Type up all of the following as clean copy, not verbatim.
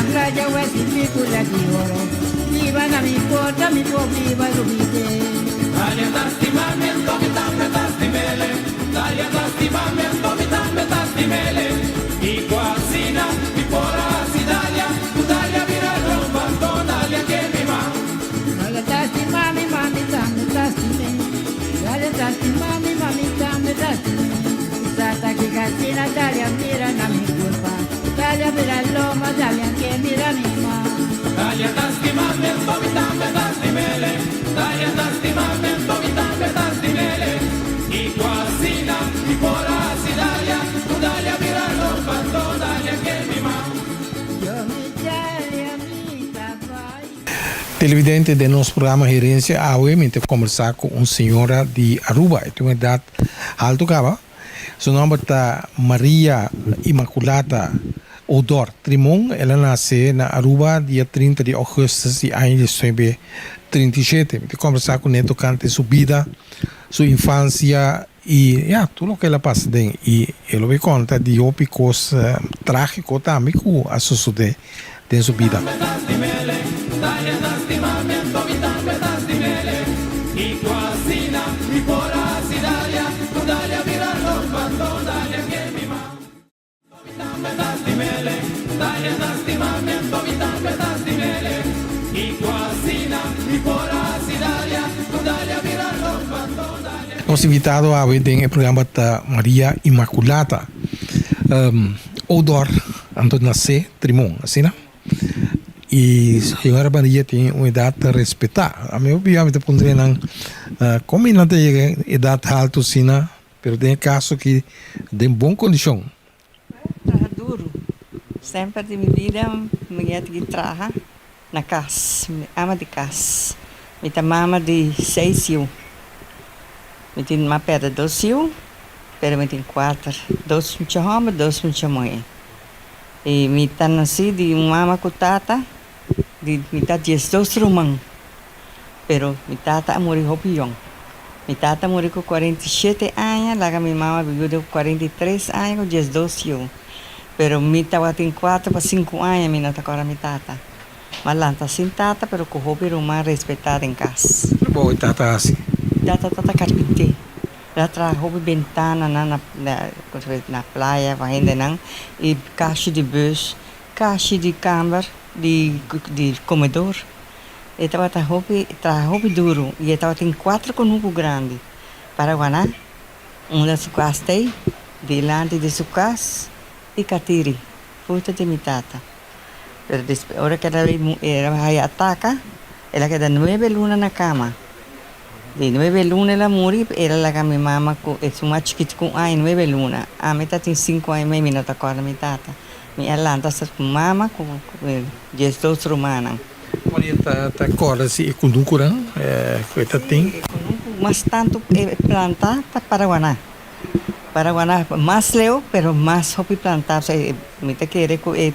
na playa West di oro. Viva na mi porta, mi po viva rubite. Dalia tastimamento, mi tambe tastimele. Dalia tastimamento, mi tambe tastimele. I cuasina, mi pora si dalia, tu dalia vira rompanto, dalia che mi ma. Dalia tasti mami, mami tambe tasti me. Dalia tasti mami, mami tambe tasti me. Tata che casina, dalia mira na mi culpa. Dalia mira loma, dalia che mira mi ma. Dalia tastimamento, mi tambe tastimele. Dalia tastimamento, mi tambe tastimele. I cuasina, mi pora si dalia, tu dalia vira rompanto, dalia che mi ma. Yo mi dalia mi tabai. Televidente, den nos programa Herencia awe, mi ta kombersá ku un señora di Aruba. E tin un edat haltu kaba. Su nòmber ta Maria Immaculata Odor Trimon. El a nase na Aruba dia 30 di ougùstùs di aña 1937. Mi ta kombersá kuné tokante su bida, su infansia i ya, tur loke el a pasa den. I e lo bai konta di hopi kos trágiko tambe ku a sosodé den su bida. Nos invitado awe den e programa ta Maria Immaculata Odor anto nase Trimon, asina? I señora Maria tin un edat respetá. Ami hopi bia mi ta puntra nan kon mi nan ta yega edat haltu asina, pero den e kaso aki den bon kondishon. Traha duru. Semper di mi bida mi a tin traha na kas, mi ama di kas. Mi ta mama di seis yu. Mi tin mas perde dos yu, pero mi tin kuater, dos mucha hòmber, dos mucha muhé. I mi ta nasí di un mama ku tata di mi ta 12 ruman, pero mi tata a muri hopi yòn. Mi tata a muri ku 47 aña, laga mi mama biuda ku 43 aña ku 12 yu. Pero mi tabatin 4 pa 5 aña, mi no ta kòrda mi tata. M'a lanta sin tata, pero ku hopi ruman respetá den kas. Bo tata hasi? Tata tata karpinté. El a traha hopi bentana na na na playa pa hendenan i kashi di bus, kashi di kamber di di komedor. E tabata hopi traha hopi duru i e tabatin kuater kunuku grandi para guaná. Unda su kas ta ei, dilanti di su kas i Katiri, futa di mi tata. Pero despues ora ku el a haya ataka, el a keda 9 luna na kama. Di 9 luna el a muri, el a laga mi mama ku esun mas chikitu ku un aña 9 luna. Ami tatin 5 aña i mei, mi no ta kòrda mi tata. Mi a lanta ku mama ku 12 rumannan. Maria ta kòrda si e kunukunan ku e ta tin? E kunuku mas tantu e planta ta Paraguaná. Paraguaná mas leu, pero mas hopi plantá. Mi ta kere ku e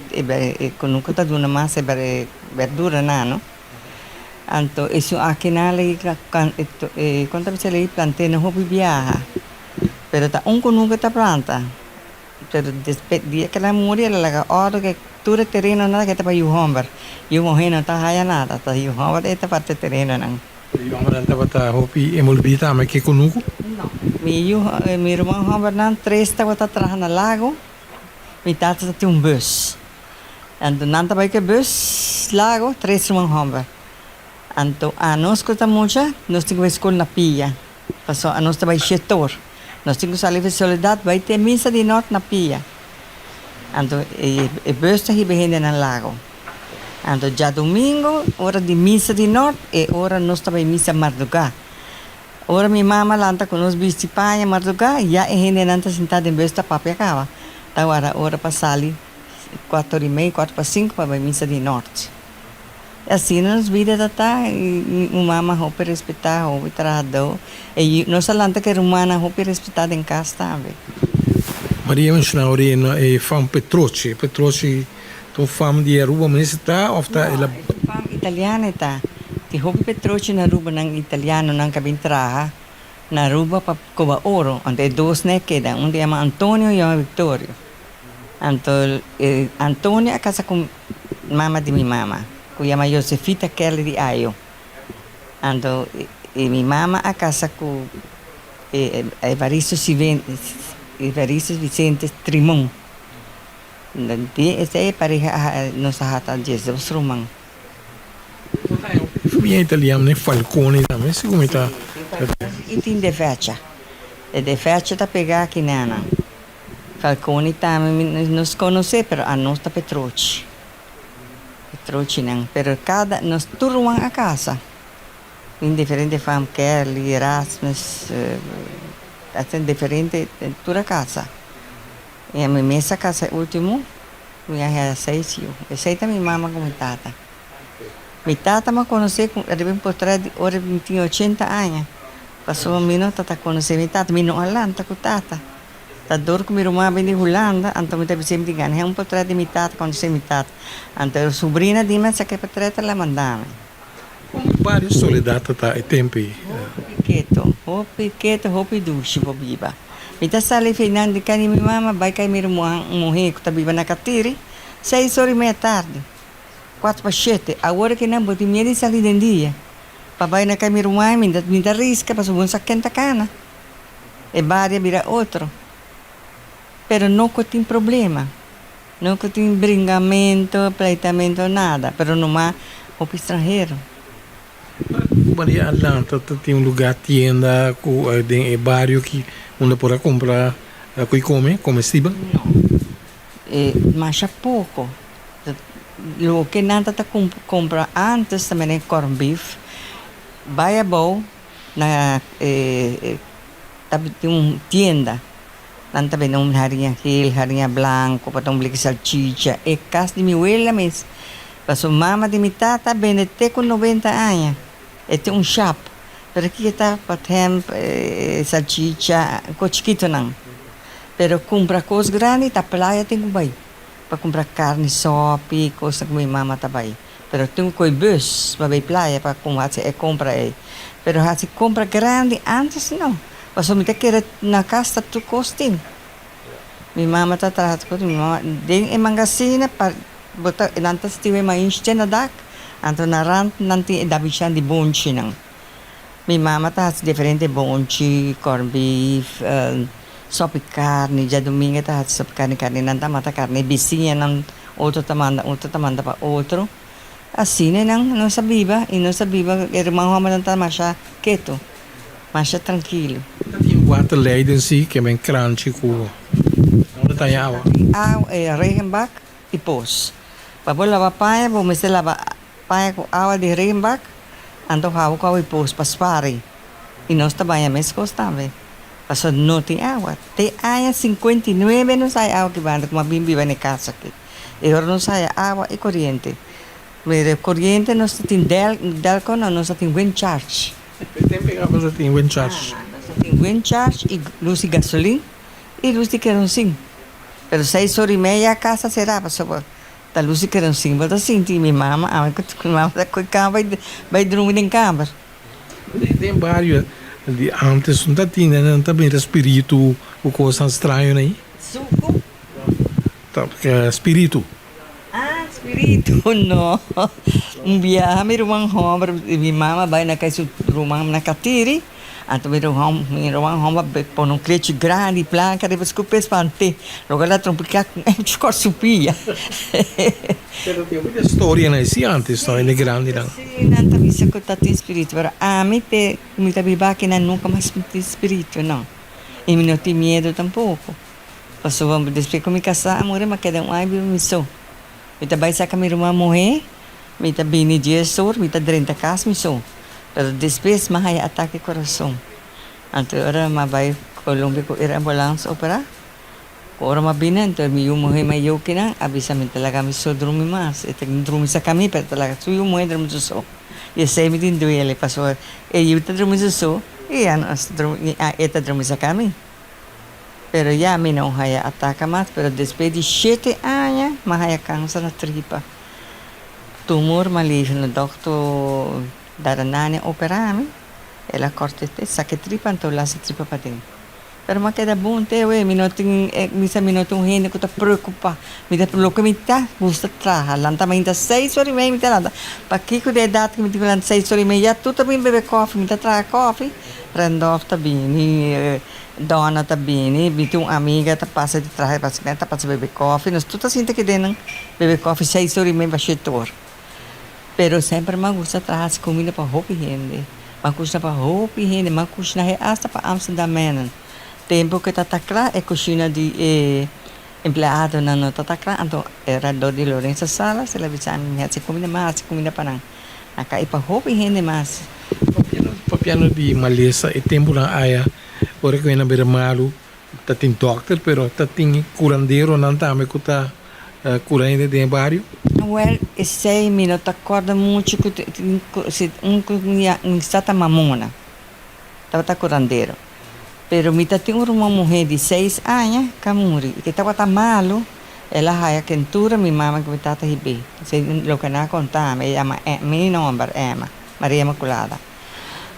kunuku ta duna mas e berduranan, no? Anto esun akinan lei kon ta bisa lei plant'é no hopi biaha, pero ta un kunuku ta planta. Pero despues dia ku el a muri el a laga òrdu ke tur e terenonan ke ta pa yu hòmber. Yu muhé no ta haya nada, ta yu hòmber e ta parti e terenonan. E yu hòmbernan tabata hopi envolví tambe ku e kunuku? No. Mi yu mi ruman hòmbernan tres tabata traha na lago, mi tata ta tin un bùs. Anto nan ta bai ku e bùs lago, tres ruman hòmber. Anto anos ku ta mucha nos tin ku bai skol na pia, pasobra anos ta bai shetor. Nos tin ku sali for Soledad bai te misa di nort na pia. Anto e bùs ta hiba hende na lago. Anto djadumingu ora di misa di nort e ora nos ta bai misa mardugá. Ora mi mama lanta ku nos bisti paña mardugá ya e hendenan ta sintá den bùs ta papia kaba. Ta warda ora pa sali 4:30, 4:45 pa bai misa di nort. Asina nos bida ta ta i mi mama hopi respetá, hopi trahadó. E nos a lanta ku e rumannan hopi respetá den kas tambe. Maria menshoná ora e fam Petrochi. Petrochi ta un fam di Aruba mes ta òf ta No, e un fam italiano e ta. Tin hopi Petrochi na Aruba nan italianonan ku a bin traha na Aruba pa koba oro. Anto e dos nan e keda, un ta yama Antonio i un yama Victorio. Anto Antonio a kasa ku. mama di mi mama, ku yama Josefita Kelly di Ayo. Anto e mi mama a kasa ku Evaristo Evaristo Vicente Trimon. Di esei pareha a nos a hata 12 ruman. Familia italiano ne Falcone tambe segun mi ta. I tin De Vecha. E De Vecha ta pega aki nana. Falcone tambe mi nos conoce pero anos ta Petrochi. Petrochinan. Pero cada nos tur ruman a casa. Tin diferente fam Kerly, Erasmus, asina diferente tur a casa. I ami mes a casa e ultimo. Mi a hera seis yu. Esei ta mi mama ku mi tata. Mi tata mi a konosé ku riba un potrèt di ora mi tin ochenta aña. Pasobra mi no tata konosé mi tata, mi no a lanta ku tata. Ta dor ku mi ruman a bini di Hulanda, anto mi ta bisa mi tin gana hera un potrèt di mi tata, konosé mi tata. Anto e subrina di mi a saka e potrèt el a manda mi. Kon e bario Soledad ta ta e tempu ei? Hopi keto, hopi keto, hopi dushi bo biba. Mi ta sali final di kai di mi mama bai kai mi ruman muhé ku ta biba na Katiri, seis ora i meia tardi, kuater pa shete. Awor ki nan bo tin miedu di sali den dia pa bai na kai mi ruman, mi ta mi ta riska pasobra bo no sa ken ta kana. E bario a bira otro. Pero no ku tin problema. No ku tin bringamento, pleitamento, nada, pero numa hopi stranhero. Ku Maria a lanta ta tin un lugá tienda ku den e bario ki unda por a kumpra ku i kome, komestibel? No, e masha poko. Loke nan ta ta kumpra antes ta menen corn beef, bai abou na e ta tin un tienda. Nan ta bende un hariña gel, hariña blanco, pa ta un bliki salchicha. E cas di mi wela mes. Pasobra mama di mi tata a bende te cu 90 aña. E tin un shop. Pero aki e ta pa hemp, salchicha, cos chikitonan. Pero cumpra cos grandi ta playa tin cu bay. Pa cumpra carni sopi, cosnan cu mi mama ta bay. Pero tin cu coy bus pa bay playa pa haci e compra ey. Pero haci compra grandi antes no. Pasobra mi ta kere na kas ta tur kos tin. Mi mama ta traha tur kos, mi mama den e mangasina pa bo ta nan ta stiba e mainshi te na dak, anto na rand nan tin e dabishan di bonchinan. Mi mama ta hasi diferente bonchi, corn beef, sopi karni, djadumingu e ta hasi sopi karni, karni nan ta mata karni, e bisiñanan otro ta manda otro ta manda pa otro. Asina nan nos a biba i nos a biba e ruman hòmbernan ta masha ketu. Masha trankilo. Ta tin water leiding si ke men kranchi ku unda ta haña awa? Tin awa e regenbak i pos. Pa bo laba paña bo mester laba paña ku awa di regenbak anto hawa ku awa di pos pa spari. I nos ta baña meskos tambe pasobra no tin awa. Te aña 59 nos haya awa aki banda ku a bin biba na e kas aki. E ora nos haya awa i koriente. Mira koriente nos ta tin del delco no nos ta tin wind charge. E tempo ei tabata tin wind charge. Aha, nos ta tin wind charge i lus di gasolin i lus di keronsin. Pero seis ora i meia ya kas ta será pasobra ta lus di keronsin bo ta sinti i mi mama ami ku mi mama ta kue kama bai bai drumi den kamber. Den bario di antes no ta tin nan ta mira spiritu ku kosnan straño ei. Suku? Ta spiritu. Ah, spiritu, no. Un biaha mi ruman homber, mi mama bai na kai su ruman na Katiri, anto mi ruman mi ruman homber a pone un klechi grandi planka riba su kupes pa ante. Loke el a trompiká ku un kòrt su pia. Pero tin hopi storianan esi antes no, hende grandinan. Sí, nan ta bisa ku ta tin spiritu, pero ami te ku mi ta biba aki nan nunka mas tin spiritu, no. I mi no tin miedu tampoko. Pasobra despues ku mi kasá a muri, mi a keda un aña biba mi so. Mi ta bai saka mi ruman muhé, mi ta bini dies or, mi ta drenta kas mi so. Pero despues mi a haña atake kurason. Anto ora mi a bai Colombia ku e ambulans operá, ku ora mi a bini anto mi yu muhé mayó kinan a bisa mi ta laga mi so drumi mas. E ta drumi saka mi pero ta laga su yu muhé drumi su so. I esei mi tin duele pasobra e yu ta drumi su so i anos ta drumi e ta drumi saka mi. Pero ya mi no haya ataka mas, pero despues di shete aña mi a haya kanser na tripa. Tumor maligno. Dokter Daranani a opera mi, el a korta e saka e tripa anto lasa e tripa paden. Pero m'a keda bon te awe. Mi no tin, mi sa mi no ta un hende ku ta preokupá. Mi ta loke mi ta gusta traha. Lanta mainta seis ora i mei mi ta lanta. Pakiko di edat ku mi tin ku lanta seis ora i mei? Ya tur ta bin bebe kòfi. Mi ta traha kòfi. Randolph ta bini, Donna ta bini, mi tin un amiga ta pasa di traha e basikleta ta pasa bebe kòfi. Nos tur ta sinta kede nan bebe kòfi seis ora i mei pa shete ora. Pero semper m'a gusta traha hasi kuminda pa hopi hende. M'a kushna pa hopi hende, m'a kushna he asta pa Amsterdammenan. Tempu ku e ta ta kla e kushina di e empleadonan no ta ta kla, anto era dor di Lorenzo Salas el a bisa mi, mi hasi kuminda, m'a hasi kuminda pa nan. A kai pa hopi hende mas. Papiando di malesa e tempunan aya ora ku hende a bira malu ta tin dòkter pero ta tin kuranderonan tambe ku ta kura hende den e bario. Wèl esei mi no ta kòrda muchu ku tin si un ku mi sa ta mamona tabata kurandero pero mi ta tin un ruman muhé di seis aña ka muri i ke tabata malu. El a haya kentura mi mama ku mi tata hib'é. Esei loke nan a konta mi. E yama mi nomber, Emma, Maria Inmaculada.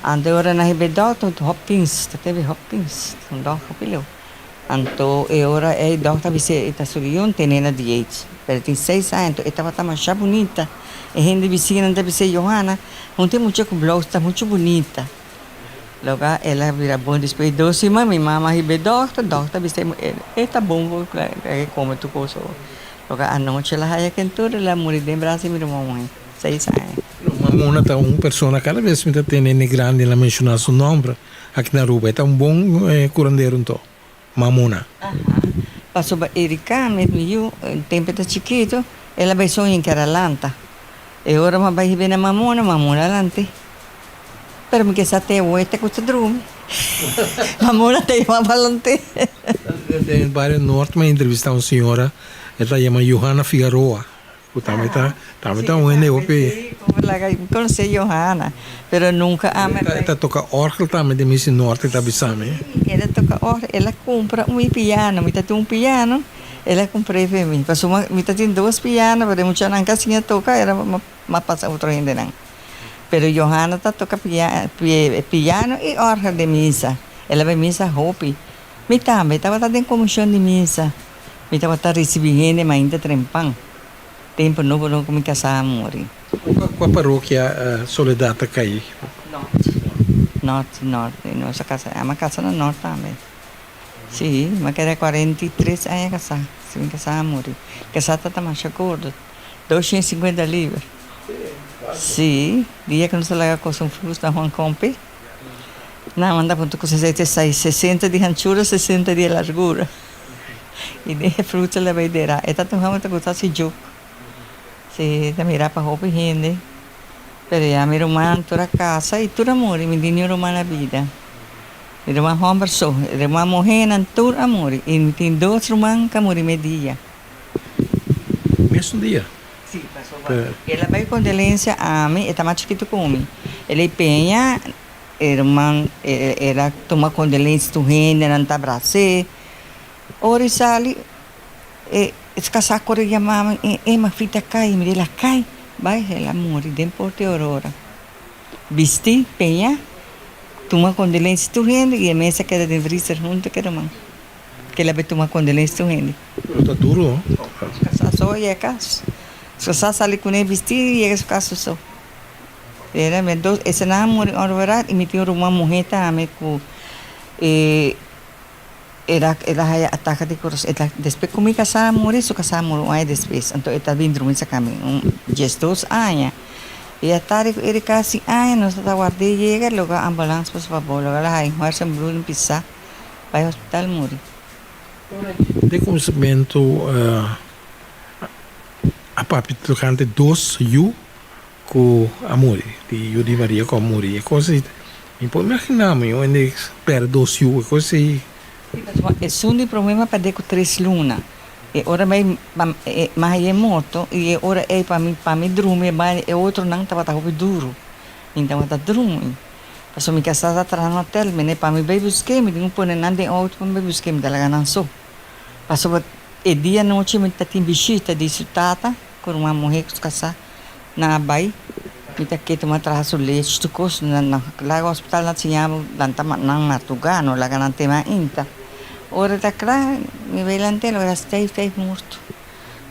Anto e ora nan hib'é dòkter, Hopkins, ta tebe Hopkins, un dòkter hopi leu. Anto e ora ei dòkter a bis'é e ta su riun tene na di aids. Pero e tin seis aña, anto e tabata masha bunita. E hende bisinan ta bis'é, Johanna, hunta e mucha ku blous ta muchu bunita. Loga el a bira bon despues di dos siman mi mama a hiba e dokter, dokter a bisa e ta bon bo e kome tur kos awor. Loga anochi el a haya kentura el a muri den brasa di mi ruman muhé, seis aña. Ruman Mona ta un persona kada bes mi ta tende hende grandi la menshoná su nomber aki na Aruba e ta un bon curandero anto, Mamona. Aha, pasobra Erika mi yu tempo e ta chikito el a bai soña ker a lanta e ora mi a bai hib'é na Mamona, Mamona a lant'é. Pero mi ke sa te awor te ku ta drumi. Mamona ta yama Valente. Den bario Noord mi a entrevista un señora, e ta yama Johanna Figaroa, ku tambe ta tambe ta un hende hopi. Sí, como laga mi conoce Johanna, pero nunca a mi. E ta toca orgel tambe den misi Noord e ta bisa mi. Sí, el a toca orgel, el a cumpra un piano, mi ta tin un piano, el a cumpr'e pa mi, pasobra mi ta tin dos piano, pero e muchanan ka siña toca era mas pasa otro hendenan. Pero Johanna ta toca piano y orgel den misa. El a bay misa hopi. Mi tambe tabata den comision di misa. Mi tabata ricibi hende mainta trempan. Tempo nobo nobo cu mi casa a muri. Cua parokia Soledad ta cay? Noord. Noord, Noord. Nos a casa, ama casa na Noord tambe. Si, mi a keda 43 aña casa. Si mi casa a muri. Casa ta masha gordo. 250 liber. Sí, dia ku nos a laga kos un flus na Juan Compi, nan a manda punta ku sesenta i seis, 60 di hanchura, 60 di largura. I den e flus a laba i dera. E tata un hòmber ta gusta hasi juk. Sí, ta mira pa hopi hende. Pero ya mi ruman tur a kasa i tur a muri, mi tin niun ruman na bida. Mi ruman hòmber so, e ruman muhénan tur a muri. I mi tin dos ruman ku a muri media. Mesun dia. Sí, pasobra el a bai kondolensia ami, e ta mas chikitu ku mi. El a peña e ruman, el a tuma kondolensia tur hendenan ta bras'é. Ora e sali, e kasá kore yama mi, e ma fita kai, mi di el a kai, bai el a muri den Porta di Aurora. Bisti, peña, tuma kondolensia tur hende i e mes a keda den vriser huntu ku e ruman. Kila bay tuma kondolensia tur hende. Pero ta duro. Su kasá so a yega kas. Su kasá sali kuné bistí i yega su kas su so. Era mi dos esenan a muri onverwacht i mi tin un ruman muhé tambe ku e era el a haya atake di kurason. E ta despues ku mi kasá a muri su kasá a muri un aña despues. Anto e ta bin drumi saka mi un diesdos aña. I a tardi ku e kasi aña nos ta ward'é yega loke ambulans pasa pa bo loke el a haya un hersenbloeding pisá. Bai hospital muri. Den kuminsamentu a papia tokante dos yu ku a muri, di yu di Maria ku a muri. E kos ei, mi por imaginá mi un hende pèrdè dos yu, e kos ei. Esun di promé mi a pèrdè ku tres luna. E ora mi a haña e morto i e ora ei pa mi pa mi drumi e baña e otronan tabata hopi duru. Mi tabata drumi. Pasobra mi kasá ta traha na hotel, mi ne pa mi bai busk'é, mi tin ku pone nan den outo pa mi bai busk'é, mi ta laga nan so. Pasobra e dia anochi mi ta tin bishita di su tata ku ruman muhé ku su kasá, nan a bai, mi ta ke tuma traha su lech, tur kos, nan laga hospital nan siña bo lanta nan martugá, no laga nan tema ainda. Ora ta kla, mi bai lant'el, ora stijf stijf morto.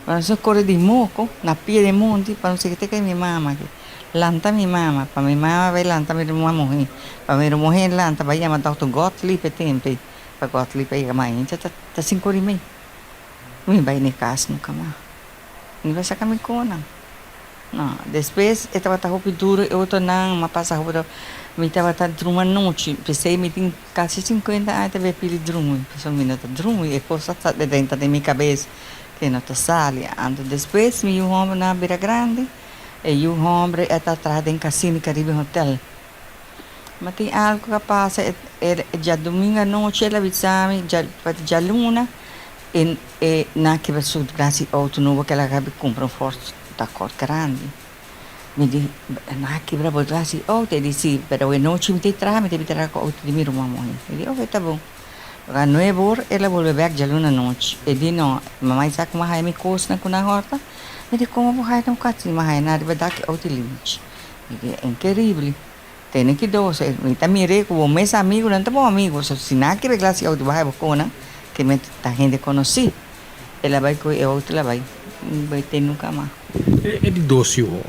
Pa nos a kore di moko na pia di monti pa nos yega te kai mi mama aki. Lanta mi mama, pa mi mama bai lanta mi ruman muhé. Pa mi ruman muhé lanta bai yama dòkter Gottlieb e tempu ei. Pa Gottlieb a yega mainta ta ta sinku ora i mei. Mi bai na e kas nunka mas. Mi bai saka mi konan. No, despues e tabata hopi duro e otronan, m'a pasa hopi mi tabata drumi anochi, p'esei mi tin kasi sinkuenta aña ta pidi drumi, pasobra mi no ta drumi, e kos ta drenta den mi kabes ke no ta sali. Anto despues mi yu hòmbernan a bira grandi, e yu hòmber e ta traha den Casino Caribe Hotel. Ma tin algu ku a pasa, e djadumingu anochi el a bisa mi, djaluna, E e na kibra su glas di outo nobo ke el a kabi kumpra un Ford Accord grandi. Mi di, Na kibra bo glas di outo? E di, Si, pero awe nochi mi ta traha, mi ta bin traha ku outo di mi ruman muhé. Mi di, Oke, ta bon. Ora nuebe or el a bolbe bèk djaluna nochi. E di, No, mama i sa ku mi a haya mi kosnan ku nan hòrta? Mi di, Komo bo haya nan ku mi a haya nan riba dak e outo limchi. Mi di, Inkeribel. Tene ki dos, mi ta mir'é ku bo mes amigunan ta bo amigu, so si nan a kere glas di outo bai bo ku nan, ke mi ta hende konosí. El a bai ku e outo el a bai, mi bai te nunka mas. E di dos yu ho.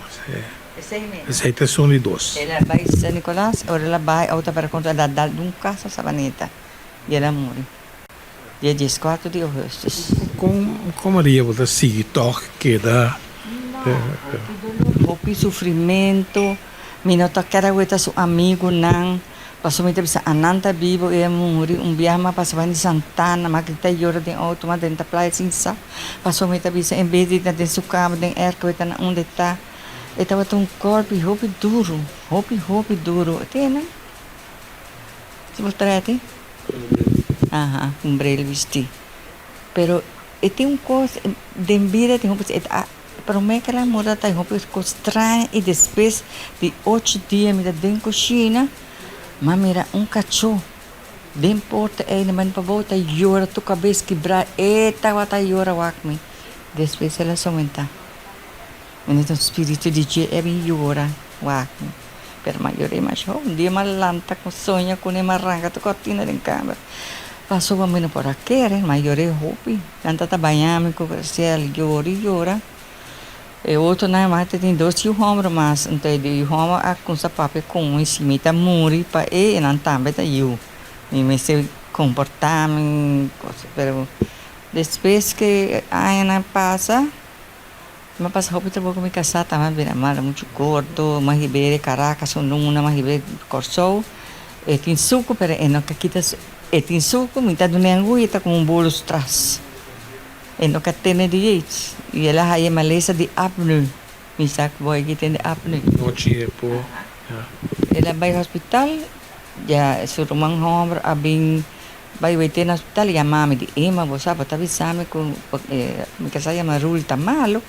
Esei mes. Esei ta esun di dos. El a bai San Nicolas, ora el a bai outo a para kontra el a dal un kasa Sabaneta i el a muri dia dieskuater di ougùstus. Kon kon Maria bo ta sigui tòg keda? No, hopi dolor, hopi sufrimentu. Mi no ta kere weta su amigunan, pasobra mi ta bisa anan ta bibo i e muri. Un biaha mi a pasa bai di Santana, mi a grita yora den outo, mi a drenta playa sin sa, pasobra mi ta bisa en bes di ta den su kama den erko e ta na unda e ta. E tabata un golpi hopi duru, hopi hopi duru. Te nan? Si bo trete? Aha, un bril bisti. Pero e tin un kos, den bida tin hopi, e ta. Promé ku el a muda ta hopi kos straño i despues di ocho dia mi ta den kushina, m'a mira un kachó den porta ei na banda pabou ta yora tur kabes kibrá, e tabata yora wak mi. Despues el a somentá. Mi no ta un spiritu di dje e bin yora wak mi. Pero m'a yora masha hopi. Un dia m'a lanta ku soña kuné m'a ranka tur kortina den kamer pasobra mi no por a kere. M'a yor'é hopi. Nan ta ta baña mi ku Graciel, yora i yora. E otronan mas ta tin dos yu hòmber mas, anto e yu hòmber a kumsa papia ku mi, si mi ta muri pa e, e nan tambe ta yu. Mi mester komportá mi, kos, pero despues ku e añanan pasa, mi a pasa hopi trabou ku mi kasá tambe a bira malo, muchu gordo, mi a hib'é di Caracas un luna, mi a hib'é Kòrsou, e tin suku pero e no ka kita su. E tin suku, mi ta dun'é angu i e ta komo un bolo su tras. E no ka tene di aids i el a haya e malesa di apneu. Mi sa ku bo a tende apneu. Nochi e por, ya. El a bai hospital, ya su ruman hòmber a bin bai wet'é na hospital i a mami di, Emma, bo sa bo ta bisa mi ku mi kasá yama Rul ta malu,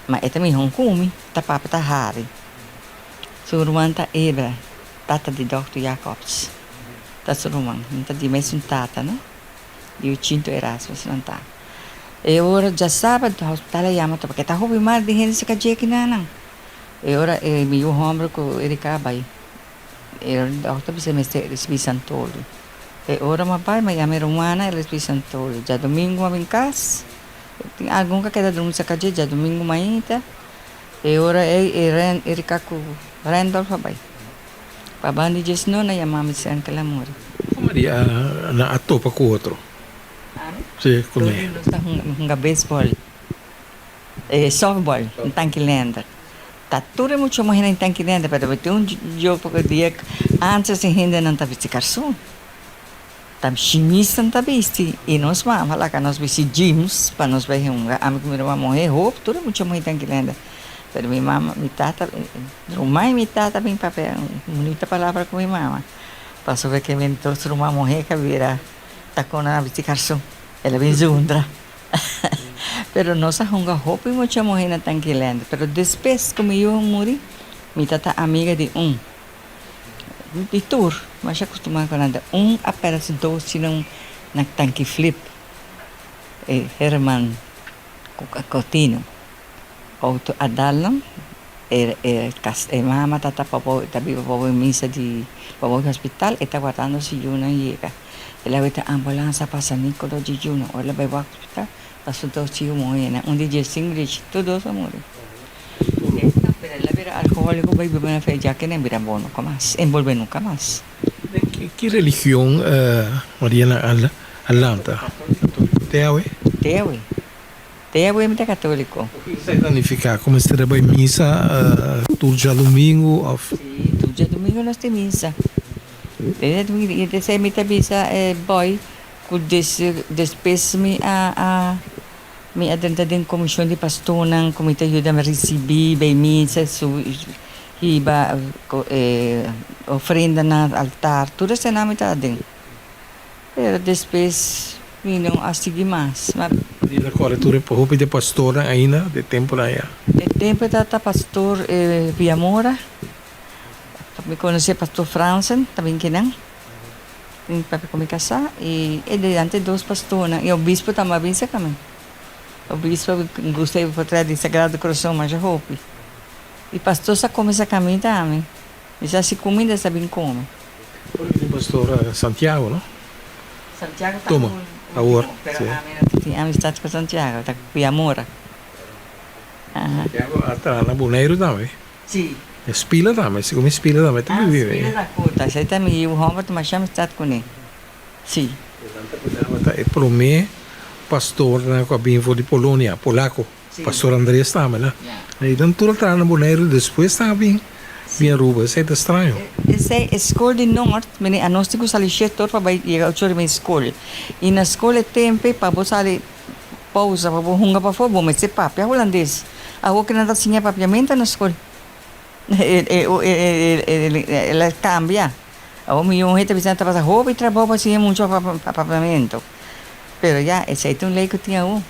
ma e ta mihó ku mi, ta papia ta hari. Su ruman ta Ebra, tata di dòkter Jacobs. Ta su ruman, nan ta di mesun tata, no? Di Uchinto Erasmus nan ta. E ora djasabado hospital a yama ta paske ta hopi mal di hende saka djeki nan nan. E ora e mi yu homber ku Erika a bai. E ora dokter bisa mester risibi Santoli. E ora mi a bai mi a yama e rumannan e risibi Santoli. Djadomingo mi a bin kas, tin algun ku a keda drumi saka dje djadomingo mainta. E ora ei e Erika ku Randolph a bai. Pa banda di djes no na yama mi si anke la muri. Con Maria nan a topa cu otro? Ami? Si, cu me. Nos ta hunga baseball, softball, in Tanki Lender. Ta tur e mucha muhernan in Tanki Lender, pero tin un jopo cu dia antes e hendenan ta bisti carson. Ta shimis nan ta bisti y nos mama laga nos bisti jeans pa nos bay hunga. Ami cu mi ruman muher hoop tur e mucha muher Tanki Lender. Pero mi mama, mi tata, ruman y mi tata bin papia un bunita palabra cu mi mama. Pasobra ke mi dos ruman muher ka bira ta con nan a bisti carson. El a bin zundra. Pero nos a hunga hopi mucha muher na Tanki Lender. Pero despues cu mi yu a muri, mi tata amiga di un di tur. Masha acostuma cu nan. Un a perde su dos chinan na Tanki Flip, e Herman Cotino. Auto a dal nan. E e kas e mama ta ta pabou ta biba pabou e misa di pabou e hospital e ta wardando su yunan yega. El a weta ambulans a pasa Nicolo di yunan ora el a bai wak hospital ta su dos yu muhénan un di diesinku di tur dos a muri. Pero el a bira alkohóliko bai biba na fe dja ke nan bira bon nunka mas e bolbe nunka mas. Den ki religion Mariana a lanta? Katoliko te awe? Te awe. Te awe mi ta katoliko. Kiko esei ta nifiká? Ku mester a bai misa tur djadumingu òf? Sí, tur djadumingu nos tin misa. I esei mi ta bisa e bòi ku despues mi a Mi a drenta den komishon di pastornan ku mi ta yuda risibí bay misa, hiba e ofrenda na altar, tur eseinan mi ta aden. Pero despues mi no a sigui mas. Di rekòrda tur e hopi di pastornan ainda di e tempunan aya? E tempu e tabata pastor Villamora, mi konosé pastor Fransen ta bin kinan. Mi papia ku mi kasá i e delante dos pastornan i obispo tambe a bin serka mi. Obispo gusta e portret di Sagrado Corazon masha hopi. I pastor sa kome serka mi tambe. Mi sa si kuminda e sa bin kome. Ora ku tin pastor Santiago no? Santiago ta Tuma awor pero ami no tin amistad ku Santiago, ta ku Yamora. Santiago a traha na Boneiru tambe. Sí. E Spila tambe, si ku mi Spila tambe ta bibi. Ah, Spila ta kota. Esei ta mi yiu homber ta masha amistad kuné. Sí. E nan ta tabata e promé pastornan ku a bin for di Polonia, polako. Sí. Pastor Andres tambe, no? Ya. I nan tur a traha na Boneiru, despues nan a bin bin Aruba. Esei ta straño. Esei e skol di Noord, mene anos tin ku sali shete or pa bai yega ocho ora i mei skol. I na skol e tempe pa bo sali Pousa pa bo hunga pafó, bo mester papia hulandes. Awor ke nan ta siña papiamento na skol. El a kambia. Awor mi muhé ta bisa nan ta pasa hopi trabou pa siña mucha papiamento. Pero ya, esei ta un lei ku tin awor.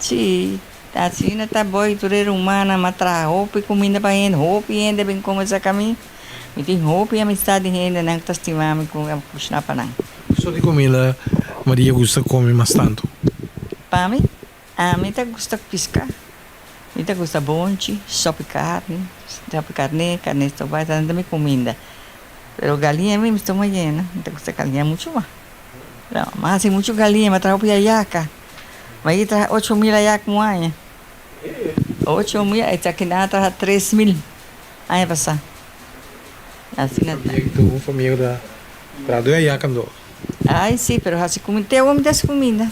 Si, asina ta boy tur e rumannan a traha hopi kuminda pa hende, hopi hende a bin kome saka mi. Mi tin hopi amistad di hendenan ku ta stima mi ku a kushná pa nan. Kiso di kuminda Maria gusta kome mas tantu? Pa mi, ami ta gusta piska. Mi ta gusta bonchi, sopi karni, sopi karné, karné stobá, esnan ta mi kuminda. Pero galiña mi, mi stoma yena. Mi ta gusta galiña muchu mas. No, mi a hasi muchu galiña, mi a traha hopi ayaka. Mi a yega traha 8000 ayaka un aña. 8000, esaki nan a traha 3000. Aña pasá. Asina ta. Famia ku un famia ku ta traha dor ayá kando. Ay si, pero hasi kuminda. Te awor mi ta hasi kuminda.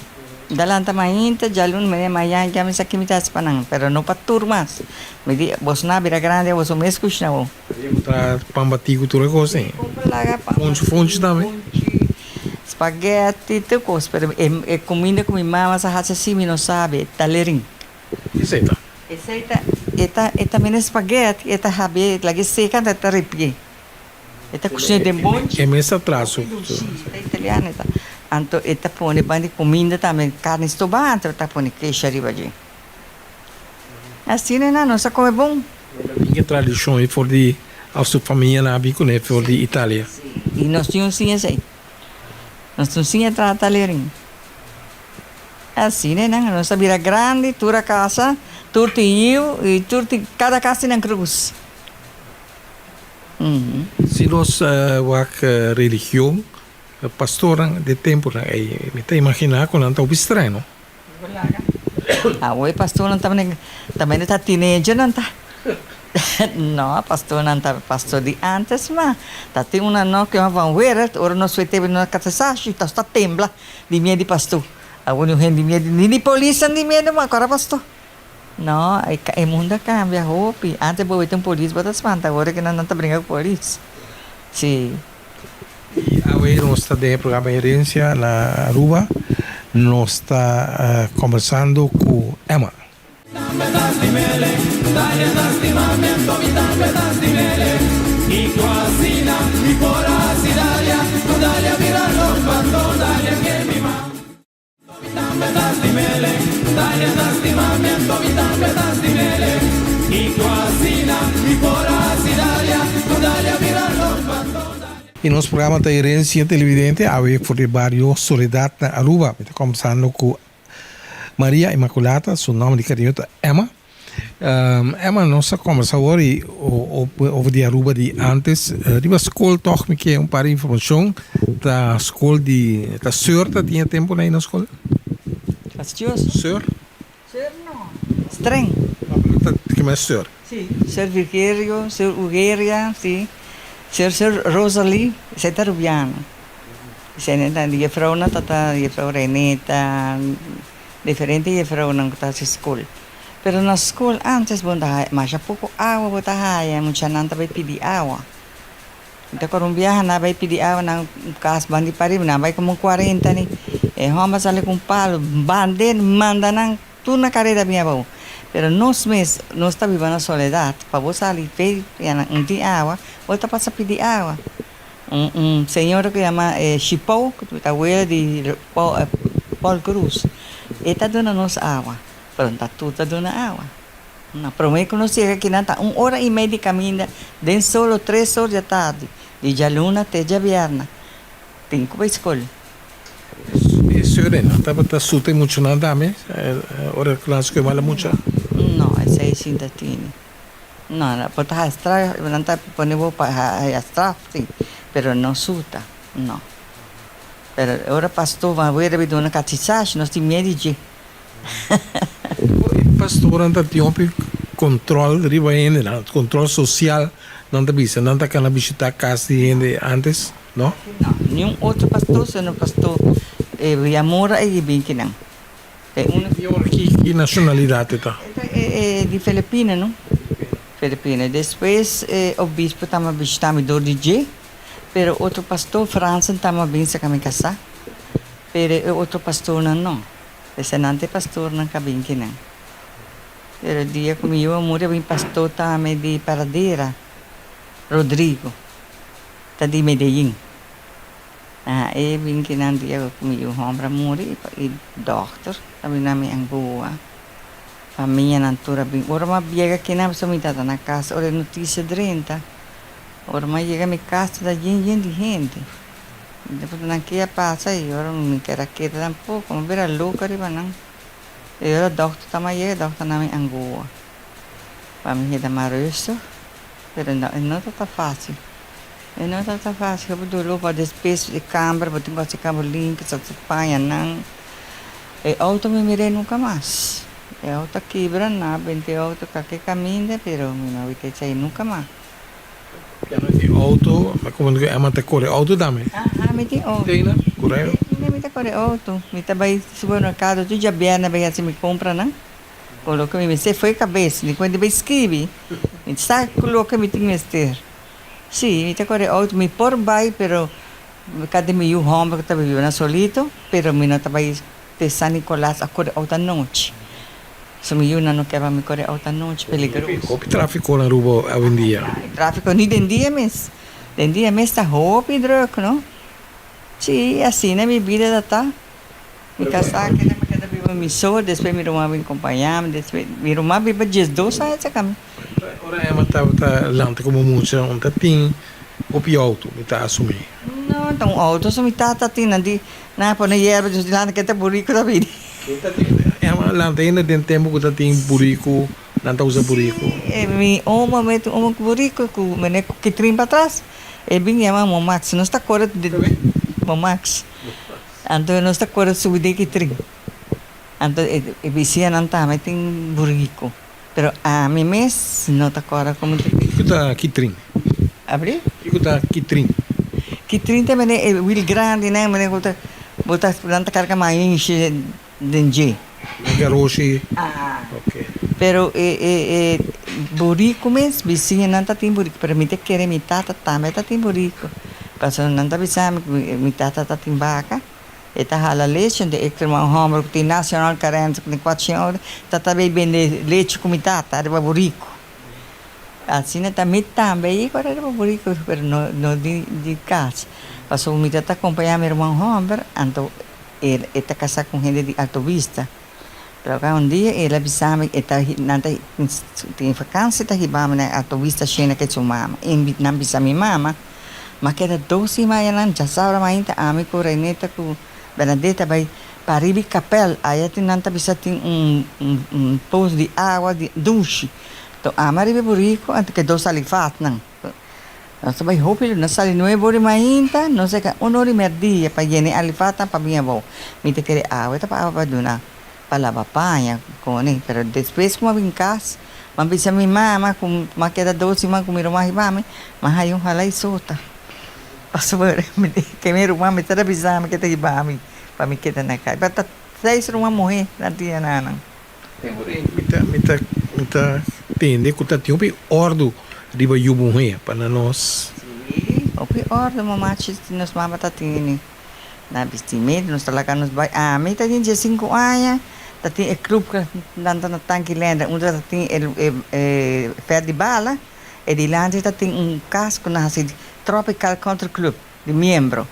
Mi ta lanta mainta, djaluna, mene mañan ya mi sa ki mi ta hasi pa nan, pero no pa tur mas. Mi di, boso nan a bira grandi, boso mes kushina awor. Maria ku traha pan batí ku tur e kos ei. Si, kumpra laga pan batí. Funchi funchi tambe. Funchi, spaghetti, tur kos. Pero e kuminda ku mi mama sa hasi asi mi no sabi, talerin. Esei ta. Esei ta, e ta, e ta mene spaghetti, e ta hab'é, laga e seka anto e ta ripi'é. E ta kushin'é den bonchi. E mes ta trasu. Si, e ta italiano e ta. Anto e ta pone ban di kuminda tambe, karni stobá, anto e ta pone kesh ariba dje. Asina nan, nos a kome bon. Nan ta bin ku e tradishon ei for di, òf su famianan a bin kuné for di Italia. Si, i nos tin un siña esei. Nos tin un siña traha talerin. Asina nan nos a bira grandi, tur a casa, tur tin yiu y tur tin, cada cas tin nan cruz. Si nos wak religion, pastornan di e tempunan ei, mi ta imagina cu nan ta hopi streng, no? Awo e pastornan tambe ta teenagernan ta. No, pastornan ta pastor di antes ma ta tin un anochi van wereld ora nos fue tebe na catesashi ta tembla. Di miedu di pastor. Awor un hende di miedu, ni di polisnan di miedu mas, kora pastor. No, e mundo a cambia hopi. Antes bo wete un polis bo ta spanta, awor ke nan ta bringa ku polis. Si. I awe nos ta den e programa Herencia na Aruba. Nos ta combersando ku Emma. I nos programa ta Herencia Televidente awe for di bario Soledad na Aruba. Mi ta combersando ku Maria Inmaculata, su nomber di cariño ta Emma. Emma, nos a kombersa awor i over di Aruba di antes. Riba skol tòg mi ke un par di informashon. Ta skol di, ta seur ta tin e tempunan ei na skol? Fastioso. Seur? Seur no, streng. Ta kema seur? Si, seur Virgerio, seur Ugeria, si. Seur seur Rosalie, esei ta Rubiano. Esei ta di jefrounan ta ta jefrou Reneta. Diferente jefrounan ku ta hasi skol. Pero na skol antes bo ta haya masha poko awa bo ta haya, muchanan ta bai pidi awa. Mi ta kòrda un biaha nan a bai pidi awa na un kas banda di pariba, nan a bai komo un kuarenta ni. E hòmber sali ku un palo, band'é manda nan tur na kareda bin abou. Pero nos mes, nos ta biba na Soledad, pa bo sali p'e yana un tin awa, bo ta pasa pidi awa. Un un señora ku yama Shipou, ku ta wela di Paul Cruz, e ta duna nos awa, pero no ta tur ta duna awa. Na promé ku nos yega akinan ta un ora i mei di kaminda den solo tres or di atardi, di djaluna te djabièrnè. Tin ku bai skol. E señora tabata suta e muchanan tambe ora ku nan a skohe mala mucha? No, esei sin ta tini. No, no, bo ta haya straf, nan ta pone bo pa haya straf, si, pero no suta, no. Pero ora pastor ban wera bi duna kachisashi, nos tin miedu di dje. E pastornan ta tin hopi control riba hendenan, control social nan ta bisa, nan ta kana bishita cas di hende antes, no? No, niun otro pastor sino pastor Villamora e bin kinan. E unu. Di ora ki ki nacionalidad e ta? E ta e di Filipina no. Filipina. Despues e obispo tamba bishita mi dor di dje, pero otro pastor Fransen tamba bin saca mi casa, pero e otro pastornan no. Esnan ta e pastornan ka bin kinan. Pero dia cu mi yu a muri a bin pastor tambe di Paradera, Rodrigo, ta di Medellin. Aha, e bin kinan dia ku mi yu hòmber a muri i dòkter a bin na mi angua. Famianan tur a bin. Ora mi a yega kinan pasobra mi tata na kas, ora e notisia drenta, ora mi a yega mi kas ta yen yen di hende. Mi ta puntra nan ke a pasa i ora mi keda keda tampoko, mi a bira loko riba nan. I ora dòkter tamba yega, dòkter na mi angua pa mi keda mas rustig, pero e no ta fásil. E no tabata fácil, hopi doló pa despues e kamber, bo tin ku hasi kamber limpi, sa su pañanan. E outo mi mir'é nunka mas. E outo a kibra, nan a benta e outo kake kaminda, pero mi no a wit esei nunka mas. Pero e outo, mi a komenta ku Emma ta kore outo tambe. Aha, mi tin outo. Tena, kore? Tena mi ta kore outo. Mi ta bai supermerkado tur djabièrnè bai hasi mi kompranan. Ku loke mi mester fo'i kabes, mi kuenta bai skibi, mi sa ku loke mi tin mester. Sí, mi ta kore outo. Mi por bai, pero kada mi yu hòmber ku ta biba na Solito, pero mi no ta bai te San Nicolas a kore outo anochi. So mi yunan no ke pa mi kore outo anochi, peligroso. Hopi tráfiko na Aruba awendia. E tráfiko ni den dia mes. Den dia mes ta hopi drùk, no? Sí, asina mi bida ta ta. Mi kasá keda, mi keda biba mi so, despues mi ruman bin kompañá mi, despues mi ruman biba diesdos aña cerca mi. Ora Emma tabata lanta komo mucha, un ta tin hopi outo, mi ta asumí. No, ta un outo so mi tata tin, nan di nan a pone yerba djis dilanti ke ta buriku ta bini. Ke ta tin? Emma lanta ainda den tempu ku ta tin buriku, nan ta usa buriku. Si, mi oma mete un oma ku buriku ku mene ku kitrin patras, e bin yama Momax, nos ta kore di Momax. Anto nos ta kore subi den ki trin. Anto e bisianan tambe tin buriku. Pero ami mes no ta kòrda komo ta. Kiko ta kitrin? Abri? Kiko ta kitrin? Kitrin ta mene e wil grandinan mene ku ta bo ta nan ta karga mainshi den dje. Den garoshi? Aha. Ok. Pero e e e buriku mes bisiñanan ta tin buriku pero mi ta kere mi tata tambe ta tin buriku. Pasobra nan ta bisa mi ku mi tata ta tin baka, e ta hala lechi, anto e kere un hòmber ku tin Nacional Carens ku tin kuatshen outo, ta ta bay bende lechi ku mi tata riba buriku. Asina ta mi tambe ei ku riba buriku, pero no no di di kas. Pasobra mi tata kompañá mi ruman hòmber, anto e ta kasá ku un hende di Alto Vista. Pero awe un dia el a bisa mi e ta nan ta tin vakansi ta hiba mi na Alto Vista shena ke su mama. I nan bisa mi mama, m'a keda dos siman ayanan djasabra mainta ami ku Reneta ku Bernadeta bai. Pariba e kapèl aya tin nan ta bisa tin un un pos di awa di dushi. To ama riba e buriku anto ke dos alifatnan. Nos ta bai hopi luna sali nuebe ora di mainta nos a yega un ora di merdia pa yena e alifatnan pa bin abou. Mi ta kere awa ta pa awa pa duna pa laba paña kone pero despues ku mi a bin kas mi a bisa mi mama ku mi a keda dos siman ku mi ruman hiba mi mi a haya un hala isota pasobra ke mi ruman mi ta bisa mi ke ta hiba mi pa mi keda na kas ta seis ruman muhe nan tin nan. Mi ta mi ta mi ta tende ku ta tin hopi òrdu riba yu muhé pa na nos. Sí, hopi òrdu mamachi nos mama ta tene. Na bistimento nos ta laga nos bai. Ami ta tin diesinku aña, ta tin e club ku nan ta na Tanki Lender unda ta tin e e vèlt di bala, e dilanti ta tin un kas ku nan hasi Tropical Country Club. Di miembro.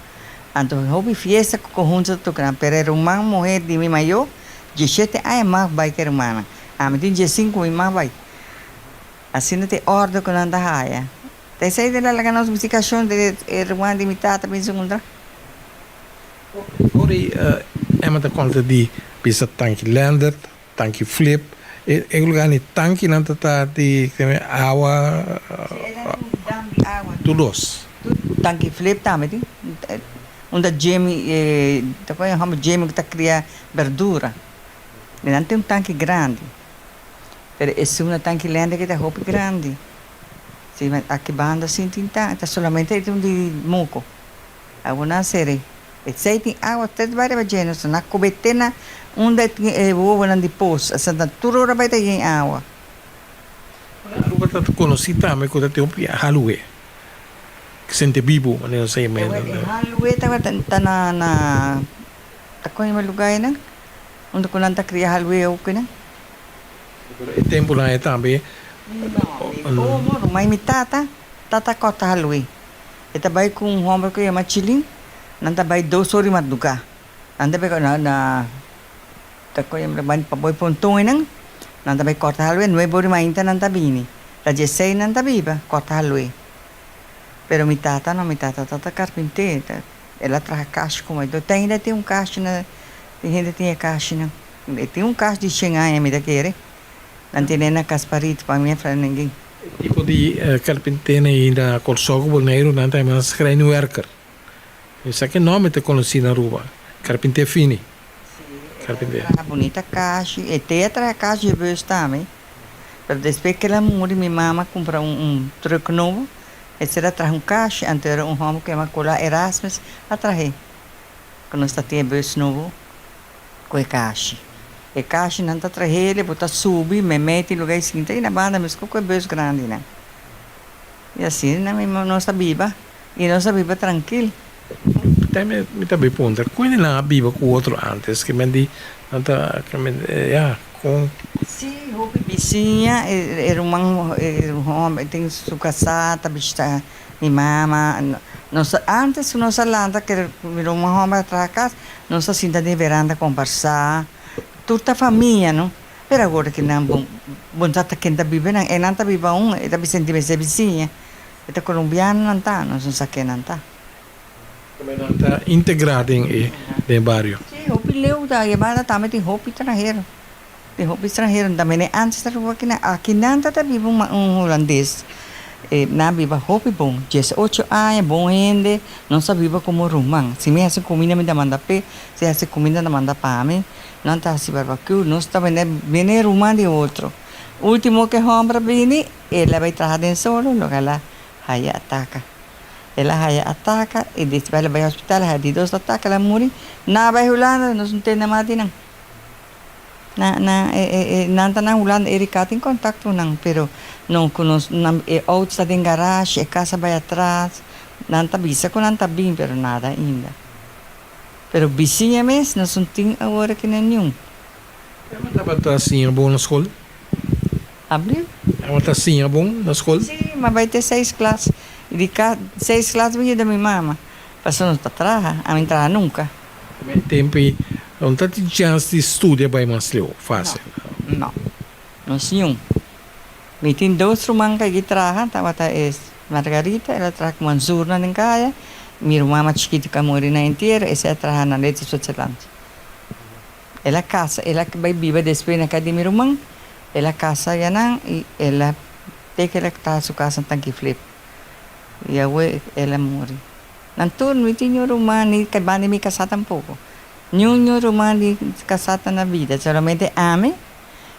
Anto hopi fiesta cu conhunto ta toca nan, pero e ruman muher di mi mayor, dieshete aña mas bai cu e rumannan. Ami tin diesinku, mi mas bai. Asina ta e orde cu nan ta haya. Ta esey ta laga nos bisicacion di e ruman di mi tata bin zundra. Ora Emma ta conta di bisa Tanki Lendert, Tanki Flip, e lugar ni tankinan ta ta di awa Si e nan tin dam di awa. Tur dos. Tur Tanki Flip tambe tin. Unda Jimmy ta pone homber Jimmy ku ta kria berdura. Mi nan tin un tanki grandi. Pero esun na Tanki Lende ki ta hopi grandi. Si aki banda sin tin tanki ta solamente e tin un di moko. Awo nan sere. Esei tin awa tres bai riba dje nos na kobe te na unda e tin e wowonan di pos asina tur ora bai ta yen awa. Aruba ta konosí tambe ku ta tin hopi halue, sente bibu manera nos ta yama E halue tabata ta na na ta kon yama e luga einan unda ku nan ta kria halue okinan. Pero e tempunan ei tambe. No, mi omo, ruman mi tata, tata kòrta halue. E ta bai ku un hòmber ku yama Chilin, nan ta bai dos ora di madrugá. Nan ta bai na na ta kon yama bai pa boi ponton einan, nan ta bai kòrta halue, nuebe ora di mainta nan ta bini. Ta diesei nan ta biba kòrta halue. Pero mi tata no, mi tata ta ta karpinté, el a traha kashi komo e te ainda tin un kashi na tin hende tin e kashinan. E tin un kashi di shen aña mi ta kere, nan tene na Kasparito pa mi a fla ningun. E tipo di carpintena ei na Kòrsou ku Boneiru nan ta yama schrijnwerker. Esaki nòmber ta konosí na Aruba, carpinté fini. Sí, el a traha bunita kashi, e te a traha kashi di bus tambe, pero despues ku el a muri mi mama a kumpra un trùk nobo, e ser a traha un kashi, anto era un hòmber ku yama Cola Erasmus a trah'é, ku nos ta tin e bus nobo. Ku e kashi. E kashinan ta trahel e bo ta subi meimei tin luga e sinta i na banda mesco ku e bus grandinan. I asina mi nos ta biba i nos ta biba trankil. Tambe mi ta bay puntra ku hende nan a biba ku otro antes ke men di nan ta ke men ya kon. Si hopi bisiña e ruman e homber tin su kasá ta bishita Mi mama, nos antes ku nos a lanta ke mi ruman hòmber a traha kas, nos a sinta den veranda kombersá, tur ta famia no, pero awor ki nan bon bon sa ta ken ta biba nan, e nan ta biba aun, e ta bisa sinti mester bisiña, e ta kolombiano nan ta, nos no sa ken nan ta. Tambe nan ta integrá den e den e bario. Sí, hopi leu ta, e banda tambe tin hopi stranhero, tin hopi stranhero, tambe den antes ta riba aki nan, aki nan ta ta biba un un hulandes, e nan a biba hopi bon, diesocho aña, bon hende, nos a biba komo ruman, si mi hasi kuminda mi ta manda p'e, si e hasi kuminda ta manda pa mi, nan ta hasi barbakiu, nos ta bini bini ruman di otro, ultimo ke hòmber a bini, el a bai traha den solo, loke el a haya ataka. El a haya ataka y despues el a bay hospital, a haya di dos ataka, el a muri. Nan a bay Hulanda, nos no tende mas di nan. Na, na, e, e, e, nan ta na Hulanda, Erika tin contacto cu nan, pero no cu nos, nan, e auto sta den garage, e cas a bay atras, nan ta bisa cu nan ta bin, pero nada ainda. Pero bisiña mes, nos no tin awor aki na niun. Ema tabata siña bon na skol? Abril. Ema ta siña bon na skol? Sí, m'a bai te seis klas. I di ka seis klas mi yuda mi mama. Pasobra nos ta traha, ami no traha nunka. E tempu ei no ta tin chèns di studia bai mas leu fásil. No, no. Nos niun. Mi tin dos ruman ku a traha, tabata e Margarita, el a traha ku Manzurnan den kaya. Mi ruman mas chikitu ku a muri na entiero, esei a traha na Letse Switzerland. El a casa, el a bay biba despues na cas di mi ruman, el a casa ayanan y el a te ke el a traha su casa na Tanki Flip. Y awe el a muri. Nan tur no tin niun ruman ni banda di mi casa tampoco. Niun niun ruman di casa ta na bida, solamente ami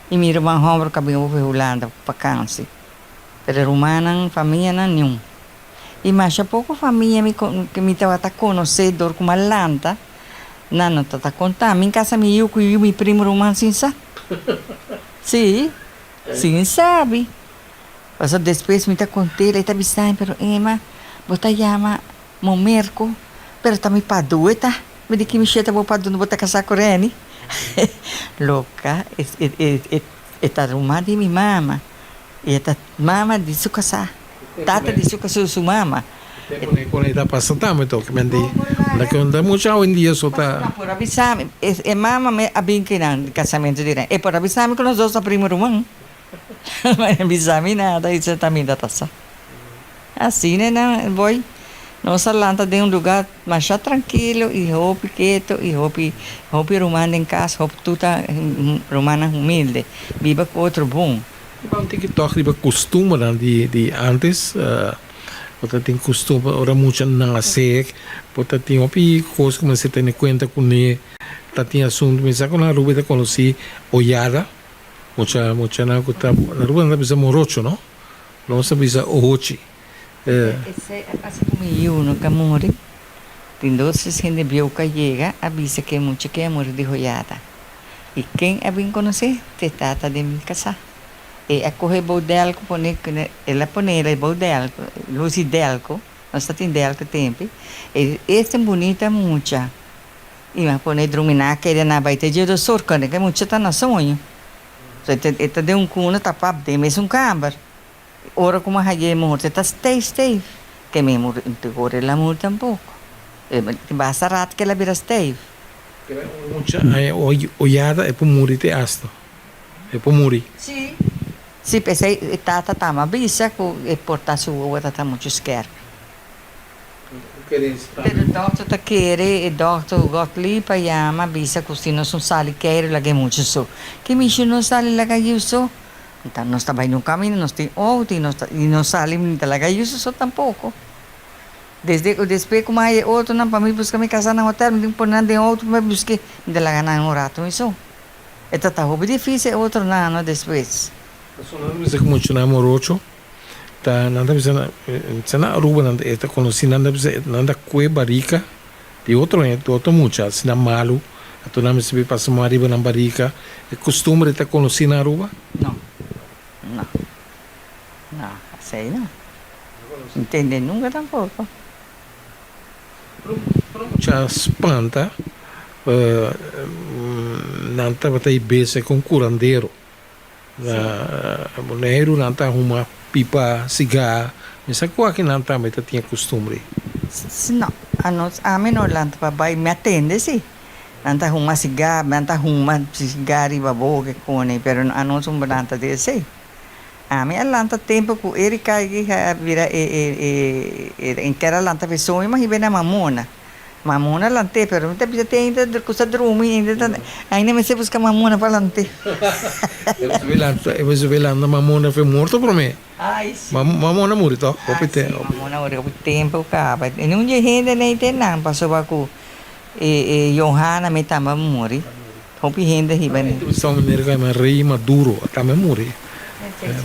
y mi ruman homber cu a bin over Hulanda pa vakantie. Pero rumannan, famianan niun. Y masha poco famia mi mi tabata conoce dor cu mi a lanta, nan no tabata conta. Mi casa mi yu cu yu mi primo ruman sin sa. Si, sin sabi. Pasobra despues mi ta cont'el, e ta bisa mi, pero Emma, bo ta yama Momerco, pero ta mi padu e ta. Mi di, Ki mi sheta bo padu no bo ta casa cu Renny? Loca, e ta ruman di mi mama. Y e ta mama di su casá, tata di su casú, su mama. Tempo ne con e ta pasa tambe toki men di unda ke unda mucha awendia so ta. Pasobra por a bisa mi, e mama me a bin kinan di casamento di Renny, e por a bisa mi cu nos dos ta primo ruman, ma e no bisa mi nada y ta mi ta sa. Asina nan boy, nos a lanta den un lugar masha trankilo y hopi keto y hopi hopi ruman den cas, hopi tur ta rumannan humilde, biba cu otro bon. Ban tiki tòg riba kustumbernan di di ántes. Bo ta tin kustumber ora mucha nase, bo ta tin hopi kos ku mester tene kuenta kuné. Ta tin asuntu, mi sa ku na Aruba e ta konosí oyada, mucha muchanan ku ta, na Aruba nan ta bisa morocho no, nos ta bisa ohochi. Esei a pasa ku mi yu no ka muri. Tin dos tres hende bieu ku a yega a bisa ku e mucha ke a muri di hoyada. I ken a bin konosé? Te tata di mi kasá. E a kohe bou delko pone, el a pone el bou delko, lusi delko, nos ta tin delko tempi, e esta bunita mucha. I mi a pone drumi na keda na bai te dje dos or, kende ke mucha ta na soño. E ta den un kuna tapá den mesun kamber. Ora ku mi a haña e morto e ta stay stay, ke mi muri ora el a muri tampoko. Tin basta rato ke el a bira stay. Keda un mucha aña oyada e por muri te asta e por muri. Sí, sí p'esei e tata tamba a bisa ku e por ta su wowo ta ta muchu skerpi. Pero e dòkter ta kere, e dòkter Gottlieb a yama a bisa ku si nos no sali keiru laga e mucha so. Ki mishi no sali laga yu so? Nta nos ta bai nun kaminda nos tin outo i nos ta i no sali ni ta laga yu so tampoko. Desde cu despues cu mi haya e otronan pa mi busca mi casa na hotel, mi tin cu pone nan den auto pa mi busque, mi ta laga nan un rato mi so. E ta ta hopi dificil e otronan no despues. Pasobra nan ta bisa cu muchanan morocho ta nan ta bisa sa na Aruba nan e ta conoci nan ta bisa nan ta cue barica di otro hende di otro mucha asina malu anto nan mester bay pasa man riba nan barica e costumbre ta conoci na Aruba? No, no. No, asei no. N tende nunca tampoco. Ora mucha spanta, nan tabata e bese con curandero. Na Boneiru nan ta huma pipa, sigar. Mi sa cu aki nan tambe ta tin e costumbre. No, anos ami no lanta pa bai, mi a tende si. Nan ta huma sigar, nan ta huma sigar riba boca e cone, pero anos un lanta di esey. Ami a lanta tempo cu Erika a bira e e e e ker a lanta pe soño ma hiba na Mamona. Mamona lant'é pero mi ta bisa te ainda cu sa drumi ainda ta ainda mester busca Mamona pa lant'é. E mester lanta Mamona fe morto prome. Ay si. Mamona muri toch? Hopi Ah si Mamona muri hopi tempo caba. E nun dje hende nei te nan pasobra cu e e Johanna mi tambe a muri. Hopi hende hiba ne. Entrevistá un meneer ku a yama Rey Maduro, a tambe muri.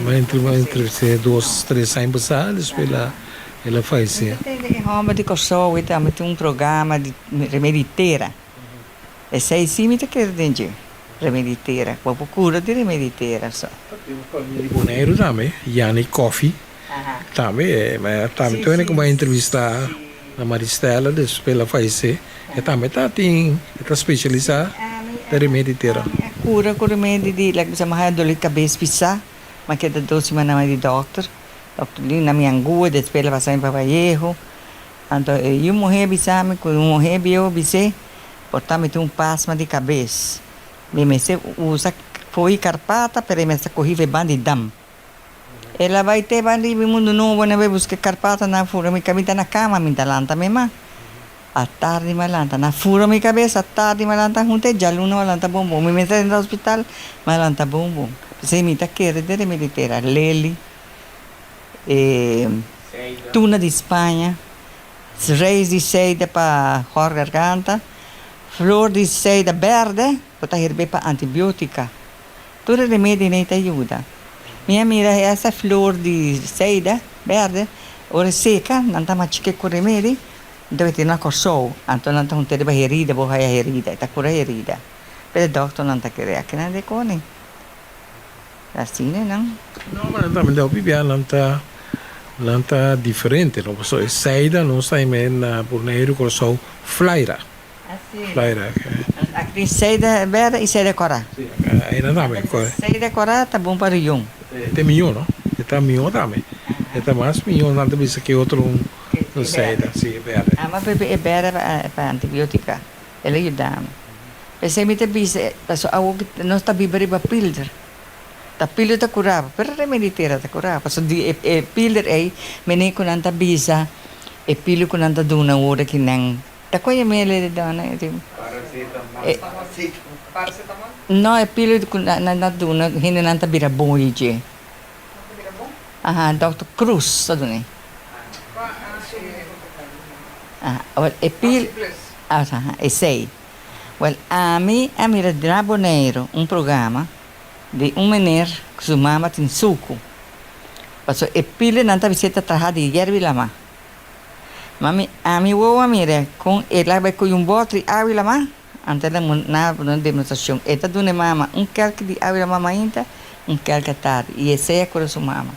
Mi a entrevist'é dos, tres aña pasá, despues el a el a falesé. Mi ta tende e hòmber di Kòrsou e tambe tin un programa di Remedi Tera. Esei sí mi ta kere den dje, Remedi Tera. Bo por kura di Remedi Tera so. Tin un famia di Boneiru tambe, Yanni Coffie, tambe, tambe tin hende ku mi a entrevistá. Na Maristella despues el a fallecé e tambe ta tin e ta specialisa den remedi tera. Ami a cura cu remedi di like bisa mi haya dolor di cabes pisa mi a keda dos simana na di dokter, dokter di na mi angua despues el a pasa mi pa Vallejo anto e yu muhe bisa mi cu un muhe bieu bis'e por ta mi tin un pasma di cabes mi mester usa fo'i carpata pero e mester cogi fe banda di dam. El a bai te ban riba e mundu nobo, nan bai buska e karpata, nan a fura mi kaminda na kama, mi ta lanta mi man. Atardi mi a lanta, na fura mi cabes, atardi mi a lanta hunta e djaluna mi a lanta bon bon. Mi mester a drenta hospital, mi a lanta bon bon. P'esei mi ta kere den remedi tera, leli, e tuna di Spaña, reis di seida pa hòr garganta, flor di seida bèrdè ku ta hirb'é pa antibiotika. Tur e remedinan ei ta yuda. Mi a mira esta flor di seida bèrdè, ora e seka nan ta machik'é ku remedi, nan ta mete na Kòrsou, anto nan ta hunta riba herida, bo haya herida, e ta kura herida. Pero e dòkternan ta kere akinan de koni. Asina nan. No, ma nan tambe ta hopi bia nan ta nan ta diferente no pasobra e seida nos ta him'é na Boneiru Kòrsou flaira. Flaira. Aki tin seida berde i seida kòrá. Si, einan tambe. Seida kòrá ta bon pa rion. E ta mihó no, e ta mihó tambe. E ta mas mihó nan ta bisa ke otro un seida, si e berde. Ama bebe e berde pa antibiotika. El a yuda mi. P'esei mi ta bisa, pasobra awor ku nos ta biba riba pilder, ta pilder ta kura bo, pero remedi tera ta kura bo. Pasobra di e pilder ei, mene ku nan ta bisa e pilder ku nan ta duna ora ki nan ta koña mele di dòna e di. No, e pilder ku nan ta duna hendenan ta bira bon di dje. Aha, dòkter Cruz ta dun'é. Aha, wèl e pil. Aha, esei. Wèl, ami a mira na Boneiru un programa di un meneer ku su mama tin suku. Pasobra e pilnan ta bis'é ta traha di yerbi lamá. Mami, ami wowo a mira kon el a bai kohe un bòter di awa lamá, anto el a na un demostrashon. E ta duna e mama un kèlki di awa lamá mainta, un kèlki atardi, i esei a kura su mama.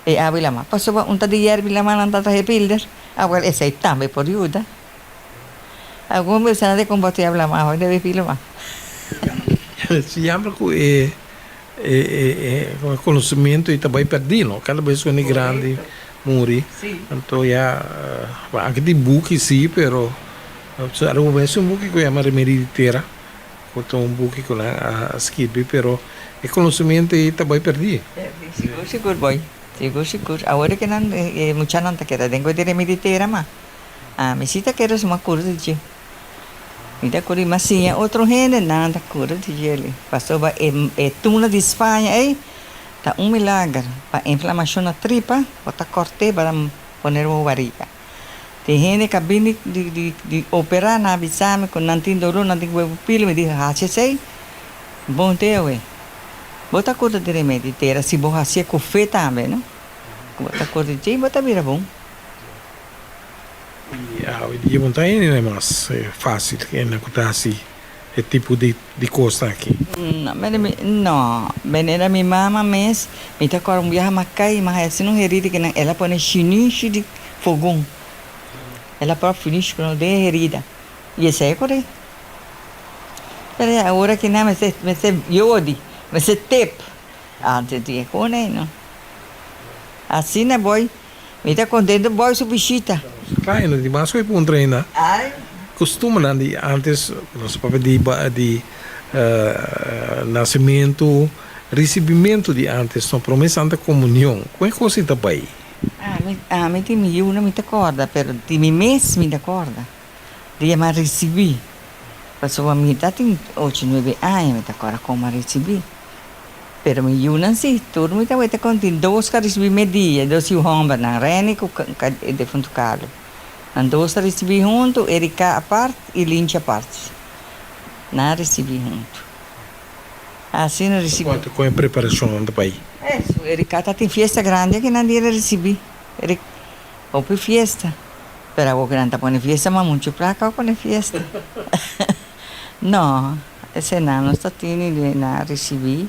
E awa lamá. Pasobra un ta di yerbi lamá nan ta traha e pilder. Awor esei tambe por yuda. Algun bes nan ta kompartí habla mas hoy debe pila mas. Siempre ku e e konosementu ei ta bai pèrdí no, kada bes ku hende grandi muri anto ya aki tin buki si pero algun bes un buki ku yama Remedi di Tera ku ta un buki ku nan a skirbi pero e konosementu ei ta bai pèrdí. Sigur sigur boy sigur sigur awor ke nan e muchanan ta keda den ku e Remedi di Tera mas. Ami si ta kere suma kura di dje. Mi ta kuri mas siña otro hende nan ta kura di dje. Pasobra e e tuna di Spaña ei ta un milager pa inflamashon na tripa bo ta kòrt'é bo ta pone riba bo bariga. Tin hende ka bini di di di operá nan a bisa mi ku nan tin doló nan tin ku bebe pil mi di hasi esei bon te awe. Bo ta kura di remedi tera si bo hasié ku fe tambe no. Ku bo ta kura di dje bo ta bira bon. I awe dia bo no ta hende mas fácil hende ku ta hasi e tipo di kosnan aki. No, no, manera mi mama mes, mi ta kòrda un biaha m'a kai, m'a hasi un herida ki nan, el a pone shinishi di fogon, el a pròp shinishi pone den e herida, i esei a kore. Pero ya ora ki nan mester mester yodi, mester tep, antes di e kone no. Asina boy. Mi ta contento boy su bishita. Claro, no tin mas cu e puntra ainda. Costumbernan di antes, nos papia di di nacimento, ricibimento di antes, no prome Santa Comunion, con e cos ei ta bay? Ami, ami di mi yiunan mi ta corda, pero di mi mes mi ta corda. Dia mi a ricibi, pasobra mi ta tin ocho, nuebe aña mi ta corda como a ricibi. Pero mi yunan si, tur mi ta weta kon tin dos ka risibi media, dos yu hòmbernan, Renny ku e defuntu Carlo. Nan dos a risibi huntu, Erika apart i Linchi apart. Nan a risibi huntu. Asina risibi. Kuantu kon e preparashonnan ta bai? Eso, Erika ta tin fiesta grandi aki nan dia el a risibi. Erik, hopi fiesta. Pero awor ku nan ta pone fiesta, ma muchu plaka a pone fiesta. No. Eseinan nos ta tini di nan a risibí,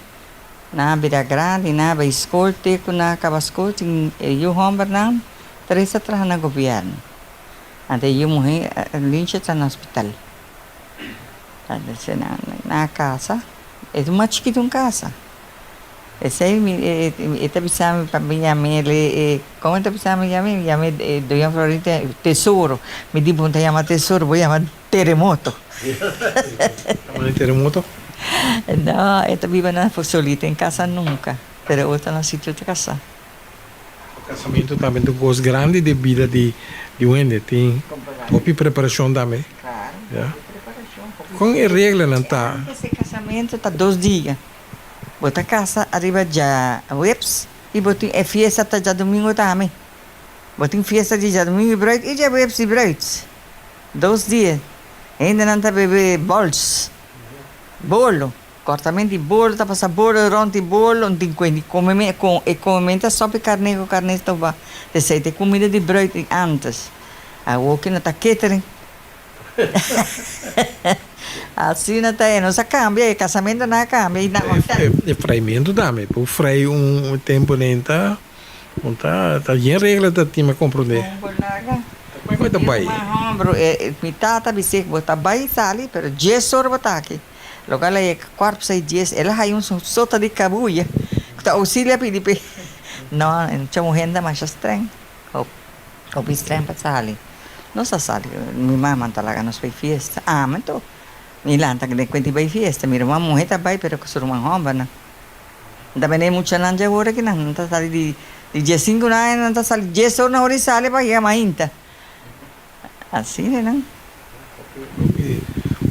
nan a bira grandi, nan a bai skol te ku nan a kaba skol tin e yu hòmbernan tres a traha na gobièrnu, anto e yu muhé Linchi a traha na hospital. Nan a kasa, e ta mas chikitu un kasa. Esei mi e ta bisa mi pa mi yam'é e komo e ta bisa mi yam'é? Mi yam'é doña Florinda tesoro, mi di bo no ta yama tesoro, bo yama Teremoto. Tamaño teremoto? No, e ta biba na solito en casa nunca, pero otro na sitio ta casa. Casamentu tambe ta un cos grandi den bida di un hende. Tin hopi preparacion tambe. Claro, hopi preparacion. Con e reglanan ta? Antes e casamentu ta dos dia. Bo ta casa ariba djaweps y bo tin e fiesta ta djadomingo tambe. Bo tin fiesta di djadomingo di bruid y djaweps di bruid. Dos dia. Hendenan ta bebe bols, bolo. Cortament di bolo ta pasa bolo rond di bolo un tin cuenti come con e comemento a sopi carne cu carne stoba esey ta e comida di bruid di antes awo ki no ta catering asina ta e nos a cambia e casamento nan a cambia y na hotel. E freimento tambe por frei un tempo den ta Un ta ta yen regla ta tin mi a comprende. Con bo laga. Ta con cu e ta bay. Mi ruman homber e mi tata bis'é bo ta bay sali pero dies ora bo ta aki. Loke a yega cuart pa seis dies el a haya un sota di cabuya cu ta auxilio a pidi p'e. No e muher ta masha streng hopi streng pa sali. Nos a sali mi mama ta laga nos bay fiesta ami anto mi lanta den cuenta di bay fiesta mi ruman muher ta bay pero cu su ruman hombernan. Nan ta bende e muchanan dje ora ki nan nan ta sali di di diesinku aña nan ta sali dies ora nan ora di sali pa yega mainta. Asina nan. Hopi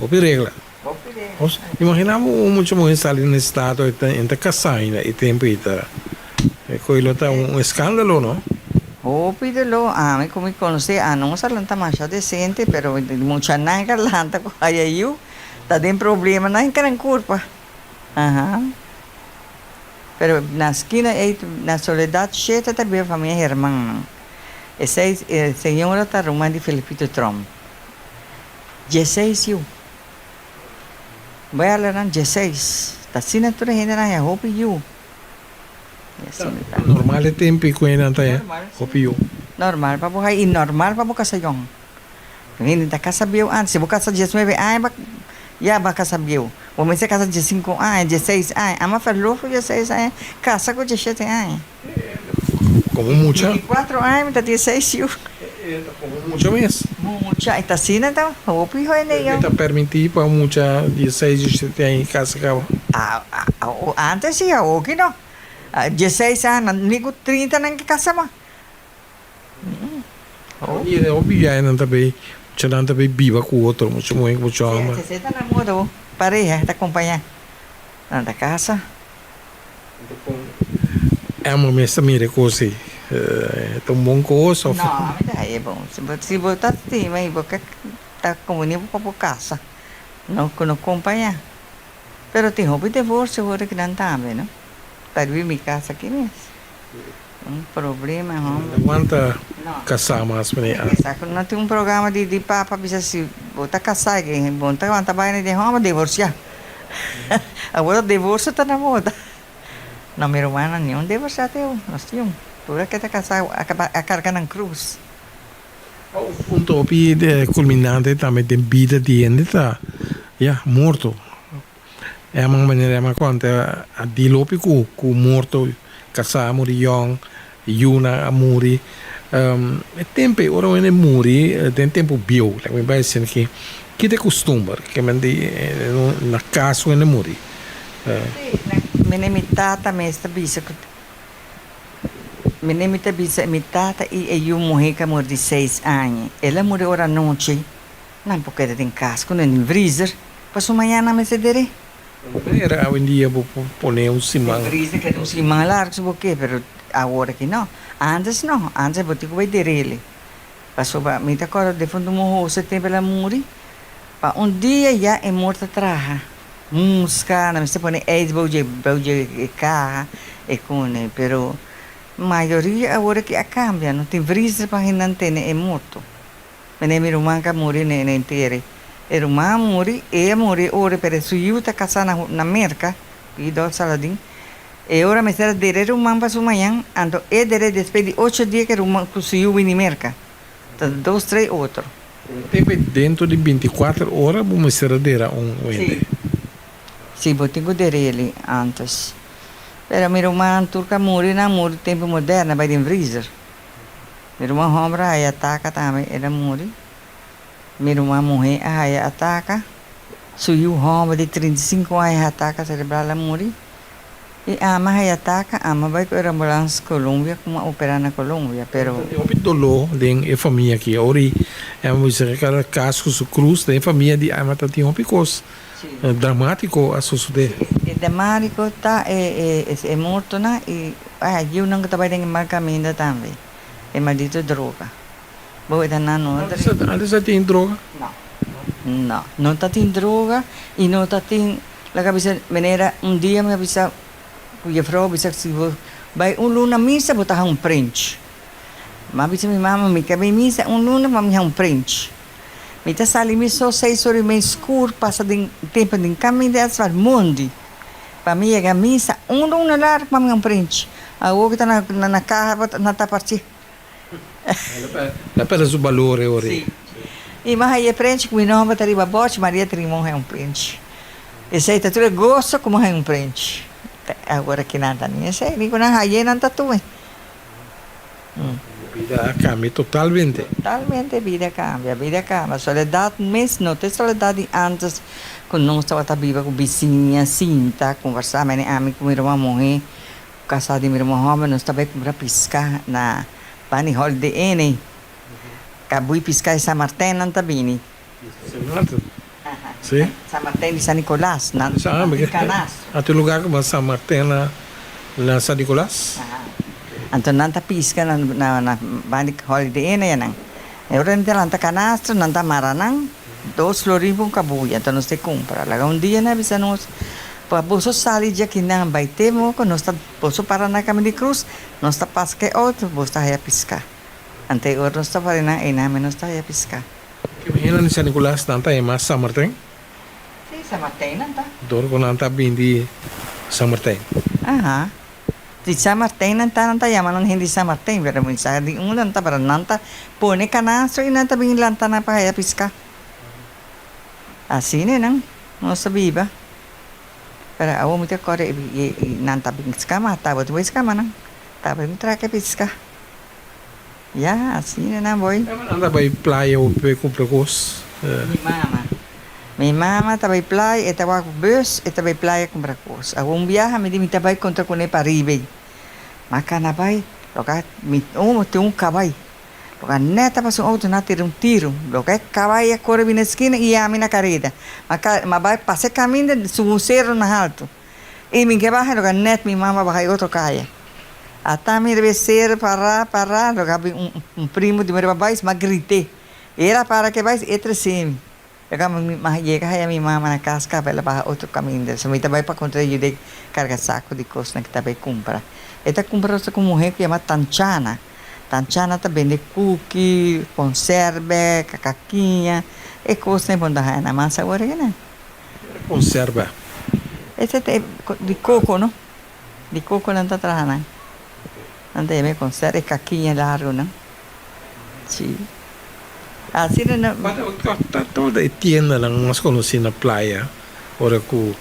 hopi regla. Hopi regla. Imagina bo un mucha muher sali na estado e ta e ta casá ainda e tempo ei ta e koe lo ta un escandalo no. Hopi de lo ami ku mi konosé anos a lanta masha desente pero muchanan ka lanta ku haya yu ta den problema nan kran kurpa. Aha. Pero na skina ei na Soledad shete ta biba famia Hermannan. Esei e señora ta ruman di Felipito Tromp. Dieseis yu. Wèlernan dieseis. Ta asina tur e hendenan haña hopi yu. I asina ta. Normal e tempu ku hendenan ta haña hopi yu. Normal pa bo haña i normal pa bo kasa yòn. Hende ta kasa bieu antes. Si bo kasa diesnuebe aña ba ya bo a kasa bieu. Bo mester kasa diesinku aña, dieseis aña. Ama ferlof ku dieseis aña, kasa ku dieshete aña. Komo mucha. Binticuatro aña mi ta dieseis yu. E ta komo mucha mes. Mucha, e ta asina ta hopi hende yo. E ta permití pa un mucha dieseis, dieshete aña kasa kaba? Antes si, awoki no. Dieseis aña, ni ku trinta nan ke kasa mas. I e hopi biahenan ta bay, muchanan ta bay biba ku otro, mucha muhé ku mucha hòmber. Si, esei ta na moda bo, pareha ta kompañá nan ta kasa. Anto kon Emma mes ta mira e kos ei? E ta un bon kos òf? No, mi ta haña e bon. Si bo ta stima i bo ke ta komuní bo pa bo kasa, no ku no kompañá. Pero tin hopi divorsio wor aki nan tambe, no? Ta riba mi kasa aki mes. Un problema homber. No wanta casá mas meneer. Exacto. No tin un programa di di papa bisa si bo ta casá y bo no ta wanta baina den homber divorciá. Awor divorcio ta na moda. No mi rumannan ni un divorciá te awo. Nos tin un. Tur a keda casá a carga nan cruz. Un punto hopi culminante tambe den bida di hende ta ya morto. Herman manera Herman konta a deal hopi ku ku morto, kasá a muri yòn, yunan a muri. E tempu ei ora un hende muri den tempu bieu, laga mi bai esei aki, ki ta e kustumber ke men di na kas un hende muri? Sí, mene mi tata mes ta bisa ku mene mi ta bisa mi tata i e yu muhé ku a muri di seis aña, el a muri ora anochi. Nan por keda den kas ku nan den vriezer, pasobra mañana nan mester der'é. Manera awendia bo por pone un siman. Den vriezer keda un siman largu si bo ke, pero awor aki no. Antes no, antes bo tin ku bai der'é. Pasobra mi ta kòrda defuntu Mohosa tempu el a muri, pa un dia ya e mor ta traha muska, nan mester pone ijs bou dje bou dje e kaha e kune, pero mayoria awor aki a kambia, no tin vriezer pa hende tene e morto. Mene mi ruman ka muri na e entere. E ruman a muri, e a muri ora pero su yu ta kasá na na Merka, Idol Saladin. E ora mester a dere e ruman pa su mañan, anto e dere despues di ocho dia ku e ruman ku su yu bini Merka. Ta dos tres otro. Tempe dentro di binticuater ora bo mester a dera un wende. Si. Si, bo tin ku der'eli antes. Pero mi ruman tur ka muri nan muri tempu moderno bai den vriezer. Mi ruman hòmber a haya ataka tambe, el a muri. Mi ruman muhé a haya ataka. Su yu hòmber di 35 aña a haya ataka serebral, a muri. I ama haya taka, ama bai ku e ambulans Colombia ku a opera na Colombia, pero. Tin hopi doló den e famia aki. Ora i Emma bisa ke kada kas ku su krus den e famia di Emma ta tin hopi kos dramátiko a sosodé. E dramátiko ta e e mortonan i e yiunan ku ta bai den e mal kaminda tambe, e maldito droga. Bo e ta nan no. Antes a tin droga? No. No, no ta tin droga i no ta tin. Laga bisa manera un dia mi a bisa ku jefrou a bisa si bo bai un luna misa bo ta haña un prench. Mi a bisa mi mama mi ke bai misa un luna pa mi haña un prench. Mi ta sali mi so seis ora i mei skur pasa den tempu den kaminda asfalt mondi pa mi yega misa un luna largu pa mi haña un prench. Awor ku ta na kaha bo ta ta parti. La perde su balor e ora ei. Sí. I mi a haña e prenchi ku mi nomber ta riba bòchi, Maria Trimon haña un prenchi. Esei ta tur e goso ku mi haña un prenchi. Awor aki nan ta ni esei, ni ku nan hañ'é nan ta tuma. Bida a kambia totalmente. Totalmente bida a kambia, bida a kambia. Soledat mes no ta e soledat di ántes ku nos tabata biba ku bisiña, sinta, konversá, mene ami ku mi ruman muhé. Kasá di mi ruman hòmber nos ta bai kumpra piská na Bani Holiday Inn ei. Kabui piská di San Martin nan ta bini. San Martin? Si. San Martin di San Nicolas. Nan tin kanas. A tin lugá ku San Martin na San Nicolas? Anto nan ta piska na Bani Holiday Inn ei nan. E ora nan ta lanta kanastro nan ta mara nan dos florin pa un kabuya anto nos ta kumpra. Laga un dia nan a bisa nos. Pa boso sali djakinan bai te moco nos ta boso para na Caminda di Cruz nos ta pasa ke auto boso ta haya pisca ante e ora nos ta para nan einan mi nos ta haya pisca. Ke mañana di San Nicolas nan ta yama San Martin? Si, San Martin nan ta. Dor ku nan ta bin di San Martin. Aha. Di San Martin nan ta nan ta yama nan hende di San Martin pero mi sa di unda nan ta pero nan ta pone canasto y nan ta bin lanta nan pa haya pisca. Asina nan nos ta biba. Pero awor mi ta kore i nan ta bin skama, tabata bo skama nan, tabata mi traka piska. Ya, asina nan boy. Tabata nan ta bai playa o bai kumpra kos? Mi mama, mi mama ta bai playa, e ta wak bus, e ta bai playa kumpra kos. Awor un biaha mi di mi ta bai kontra kuné pariba ei. Ma kana bai, loke mi omo tin un kabai. Loke net a pasa un auto na tira un tiro. Loke e cabai a core bini esquina y ami na careda. Ma ma bai pasa e caminda subi un cerro na halto. Y mi ke baha loke net mi mama baha e otro caya. Ata mi riba e cerro para para loke a bin un primo di mi riba bais ma grite. El a para ke bais e trece mi. Loke mi a yega haya mi mama na cas caba el a baha otro caminda. So mi ta bai pa contra yuda carga saco di cosnan ke ta bai cumpra. E ta cumpra cu un muher cu yama Tanchana. Tanchana ta bende kuki, konserbe, kakakiña, e kosnan e bon ta haña na masa awor aki nan. Konserbe? Ese ta di koko no, di koko nan ta traha nan. Nan ta yama e konserbe, e kakiña largu nan. Si. Asina nan. Kua ta tabata e tiendanan mas konosí na playa ora ku.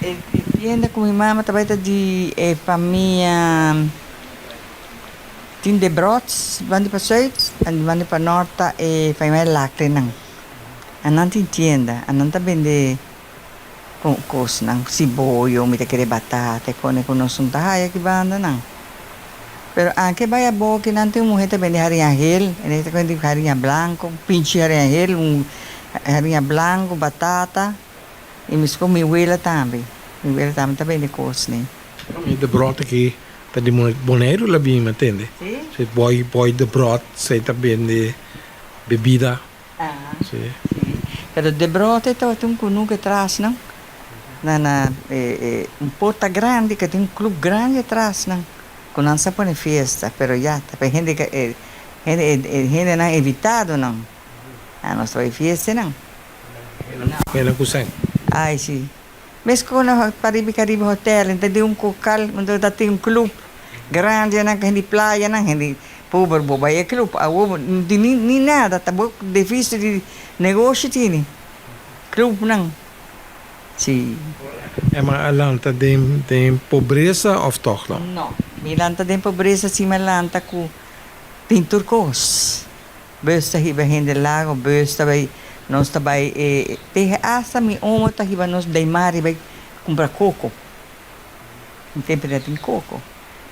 E tienda ku mi mama ta bai ta di e famia tin de Brots banda pa zuid en banda pa nort ta e famia Laclenan. Anan tin tienda, anan ta bende kosnan, siboyo, mi ta kere batata, e kone ku nos no ta haya aki banda nan. Pero anke bai abou aki nan tin un muher ta bende hariña hel, e ta bende hariña blanco, pinchi hariña hel, un hariña blanco, batata. I mi sco mi wela tambe. Mi wela tambe ta bende cos ne. Mi de brot aki ta di Boneiru la bin mi a tende. Si? Si boy boy de brot esei ta bende bebida. Si. Si. Pero de brot e tabata un cunuke atras nan. Na na e un porta grandi ke tin un club grandi atras nan. Cu nan sa pone fiesta pero ya ta pa e hende e hende hendenan evitadonan. A nos ta bai fiesta nan. Hena ku sen. Ai si. Mes ku na Paribi Caribe Hotel nan ta den un kokal unda ta tin un club grandi nan ku hende di playa nan hende pober bo bai e club awo no tin ni nada ta bo deficio di negoshi tini club nan si. Emma a lanta den den pobresa of tog no? No, mi lanta den pobresa si mi a lanta ku tin tur kos. Bus ta hiba hende lago, bus ta bai, nos ta bai e tehe asta mi omo ta hiba nos den mar riba kumpra koko. Un tempu no tin koko.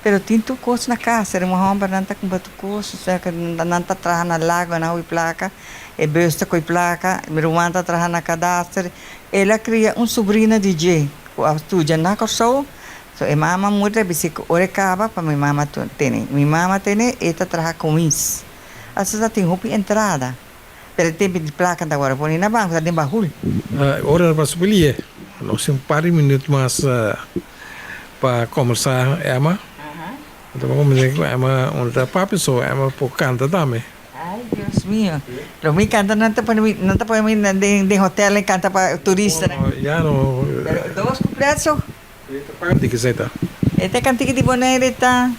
Pero tin tur kos na kas. E ruman hòmbernan ta kumpra tur kos. Osea ku nan ta traha na lago nan hui plaka. E bus ta koi plaka. Mi ruman ta traha na kadaster. El a kria un subrina di dje ku a studia na Kòrsou. So e mama muri ta bisa ku ora e kaba pa mi mama tene. Mi mama tene e ta traha kumis. Asina ta tin hopi entrada. Pero e tempu di plaka ta wòrdu pone na banko ta den bahul. Ora pa subilie nos tin un par di minüt mas pa kombersá Emma. Ta bo kombersá ku Emma un ta papia so Emma por kanta tambe. Ay Dios mio lo mi kanta nan ta pone mi nan ta pone mi den hotel kanta pa turistanan. Ya no. Pero dos kuplet so. E ta kantika esei ta? E ta kantika di Bonaire ta,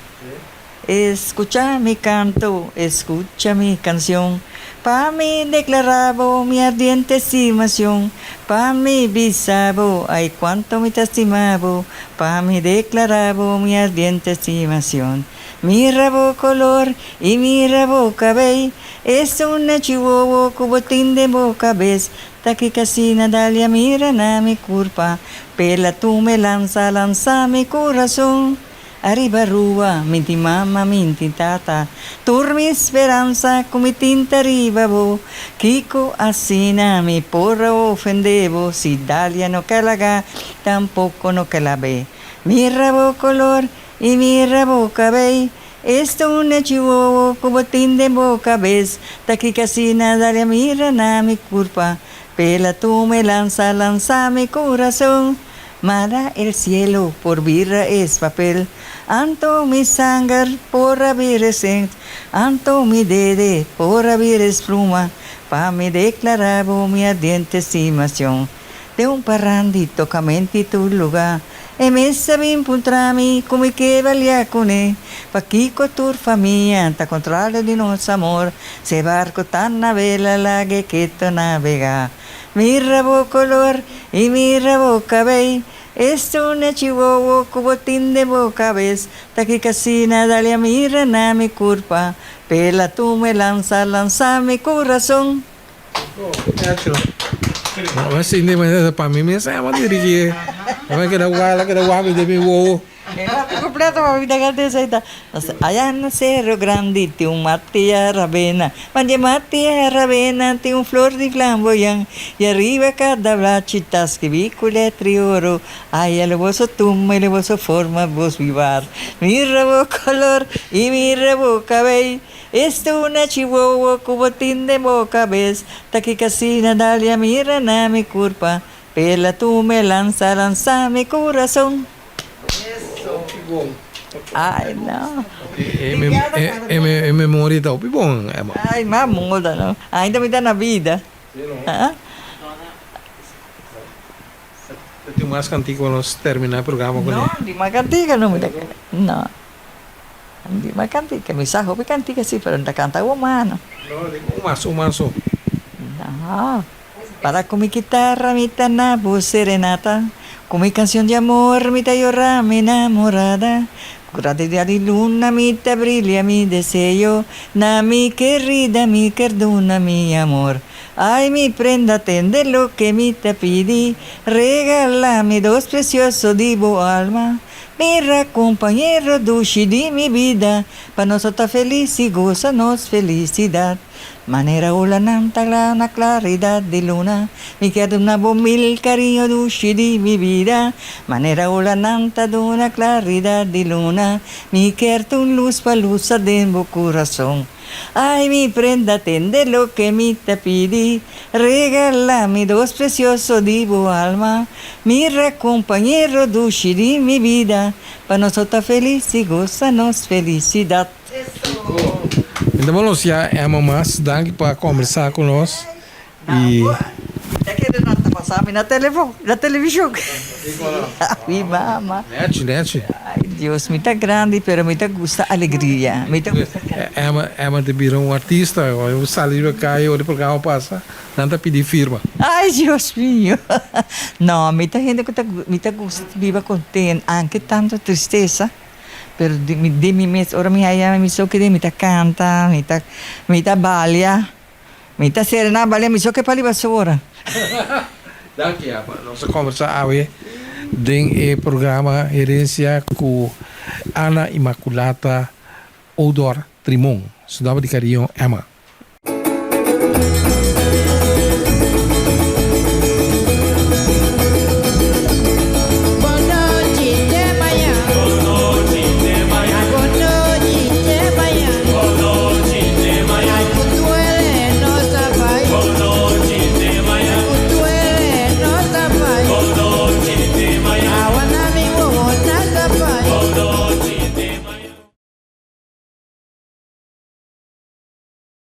Escucha mi canto, escucha mi cancion, Pa mi declara bo mi ardiente estimacion, Pa mi bisa bo, ay cuanto mi ta stima bo, Pa mi declara bo mi ardiente estimacion. Mira bo color y mira bo cabey, Es un chihuahua cu bo tin den bo cabes, Ta ki kasina dalia mira na mi kurpa Pela tu me lansa lansa mi kurason Ariba rua mi tin mama mi tin tata Tur mi speransa ku mi tin ta riba bo Kiko asina mi por a ofende bo Si dalia no ke laga tampoko no ke labe Mira bo kolor i mira bo kabei Esta un nechi wowo ku bo tin den bo kabes ta kika asina dale a mira na mi kurpa pela tu me lansa lansa mi kurason Mara el cielo por bira es papel anto mi sanger por a bira es inkt anto mi dede por a bira es pluma pa mi deklara bo mi ardiente estimacion Den un parandi tocamenti tur luga. E mes a bin puntra mi cu mi ke balia cune. Pakico tur famia ta contrario di nos amor? Si e barco ta na vela laga e keto nabega. Mira bo color y mira bo cabey. Esta un nechi wowo cu bo tin den bo cabes. Ta kico asina dale a mira na mi curpa. Pela tu me lansa lansa mi curazon. No sinti manera pa mi mes a dirigi. Mi keda wak, keda wak mi den mi wowo. Completo pa mi ta canta esey ta. Allá na Cerro Grande tin un matia rabena, Mande matia rabena tin un flor di flamboyan, Y ariba cada blachi ta scribi cu letra di oro, Ay a lo boso tumba y lo boso forma bos bibar, Mira bo color y mira bo cabey. Esta una chihuahua cu bo tin den bo cabes ta ki casina dale a mira na mi curpa pela tu me lansa lansa mi curazon. Ay no. E memoria ta hopi bon Emma. Ay ma moda no. Ainda mi ta na bida. Tin mas cantica pa nos termina e programa cune? No, di mas cantica no mi ta no. Di mas cantica, mi sa hopi cantica si, pero no ta canta humano. No, di un mas, un mas so. No, para cu mi guitarra mi ta na bo serenata, cu mi cancion di amor mi ta yora mi namorada, cu claridad di luna mi ta brilia mi deseo, na mi kerida mi ker duna mi amor. Ay mi prenda tende loke mi ta pidi, regala mi dos precioso di bo alma. Mira compañero dushi di mi bida, pa nos a ta felis y gosa nos felicidad. Manera olanan ta gla na claridad di luna, mi kier duna bo mil cariño dushi di mi bida. Manera olanan ta duna claridad di luna, mi kier ta un luz pa lusa den bo curason. Ay mi prenda tende loke mi ta pidi Regala mi dos precioso di bo alma Mira compañero dushi di mi bida Pa nos ta felis y gosa nos felicidad. Mi ta baloncia Emma mas danki pa combersa cu nos y. Mi ta kere nan ta pasa mi na telefon, na television. Mi mama. Nechi, nechi. Ay Dios, mi ta grandi pero mi ta gusta alegria. Mi ta gusta canta. Emma, Emma ta bira un artista. Ora bo sali riba caya ora e programa pasa, nan ta pidi firma. Ay Dios mio. No, mi ta hende cu ta, mi ta gusta biba content, anke tanto tristesa, pero di mi, di mi mes ora mi haya mi so kede mi ta canta, mi ta, mi ta balia. Mi ta sera na balia mi so ke pali basura. Danki Abba. Nos a kombersa awe den e programa Herencia ku Ana Immaculata Odor Trimon, su nomber di cariño Emma.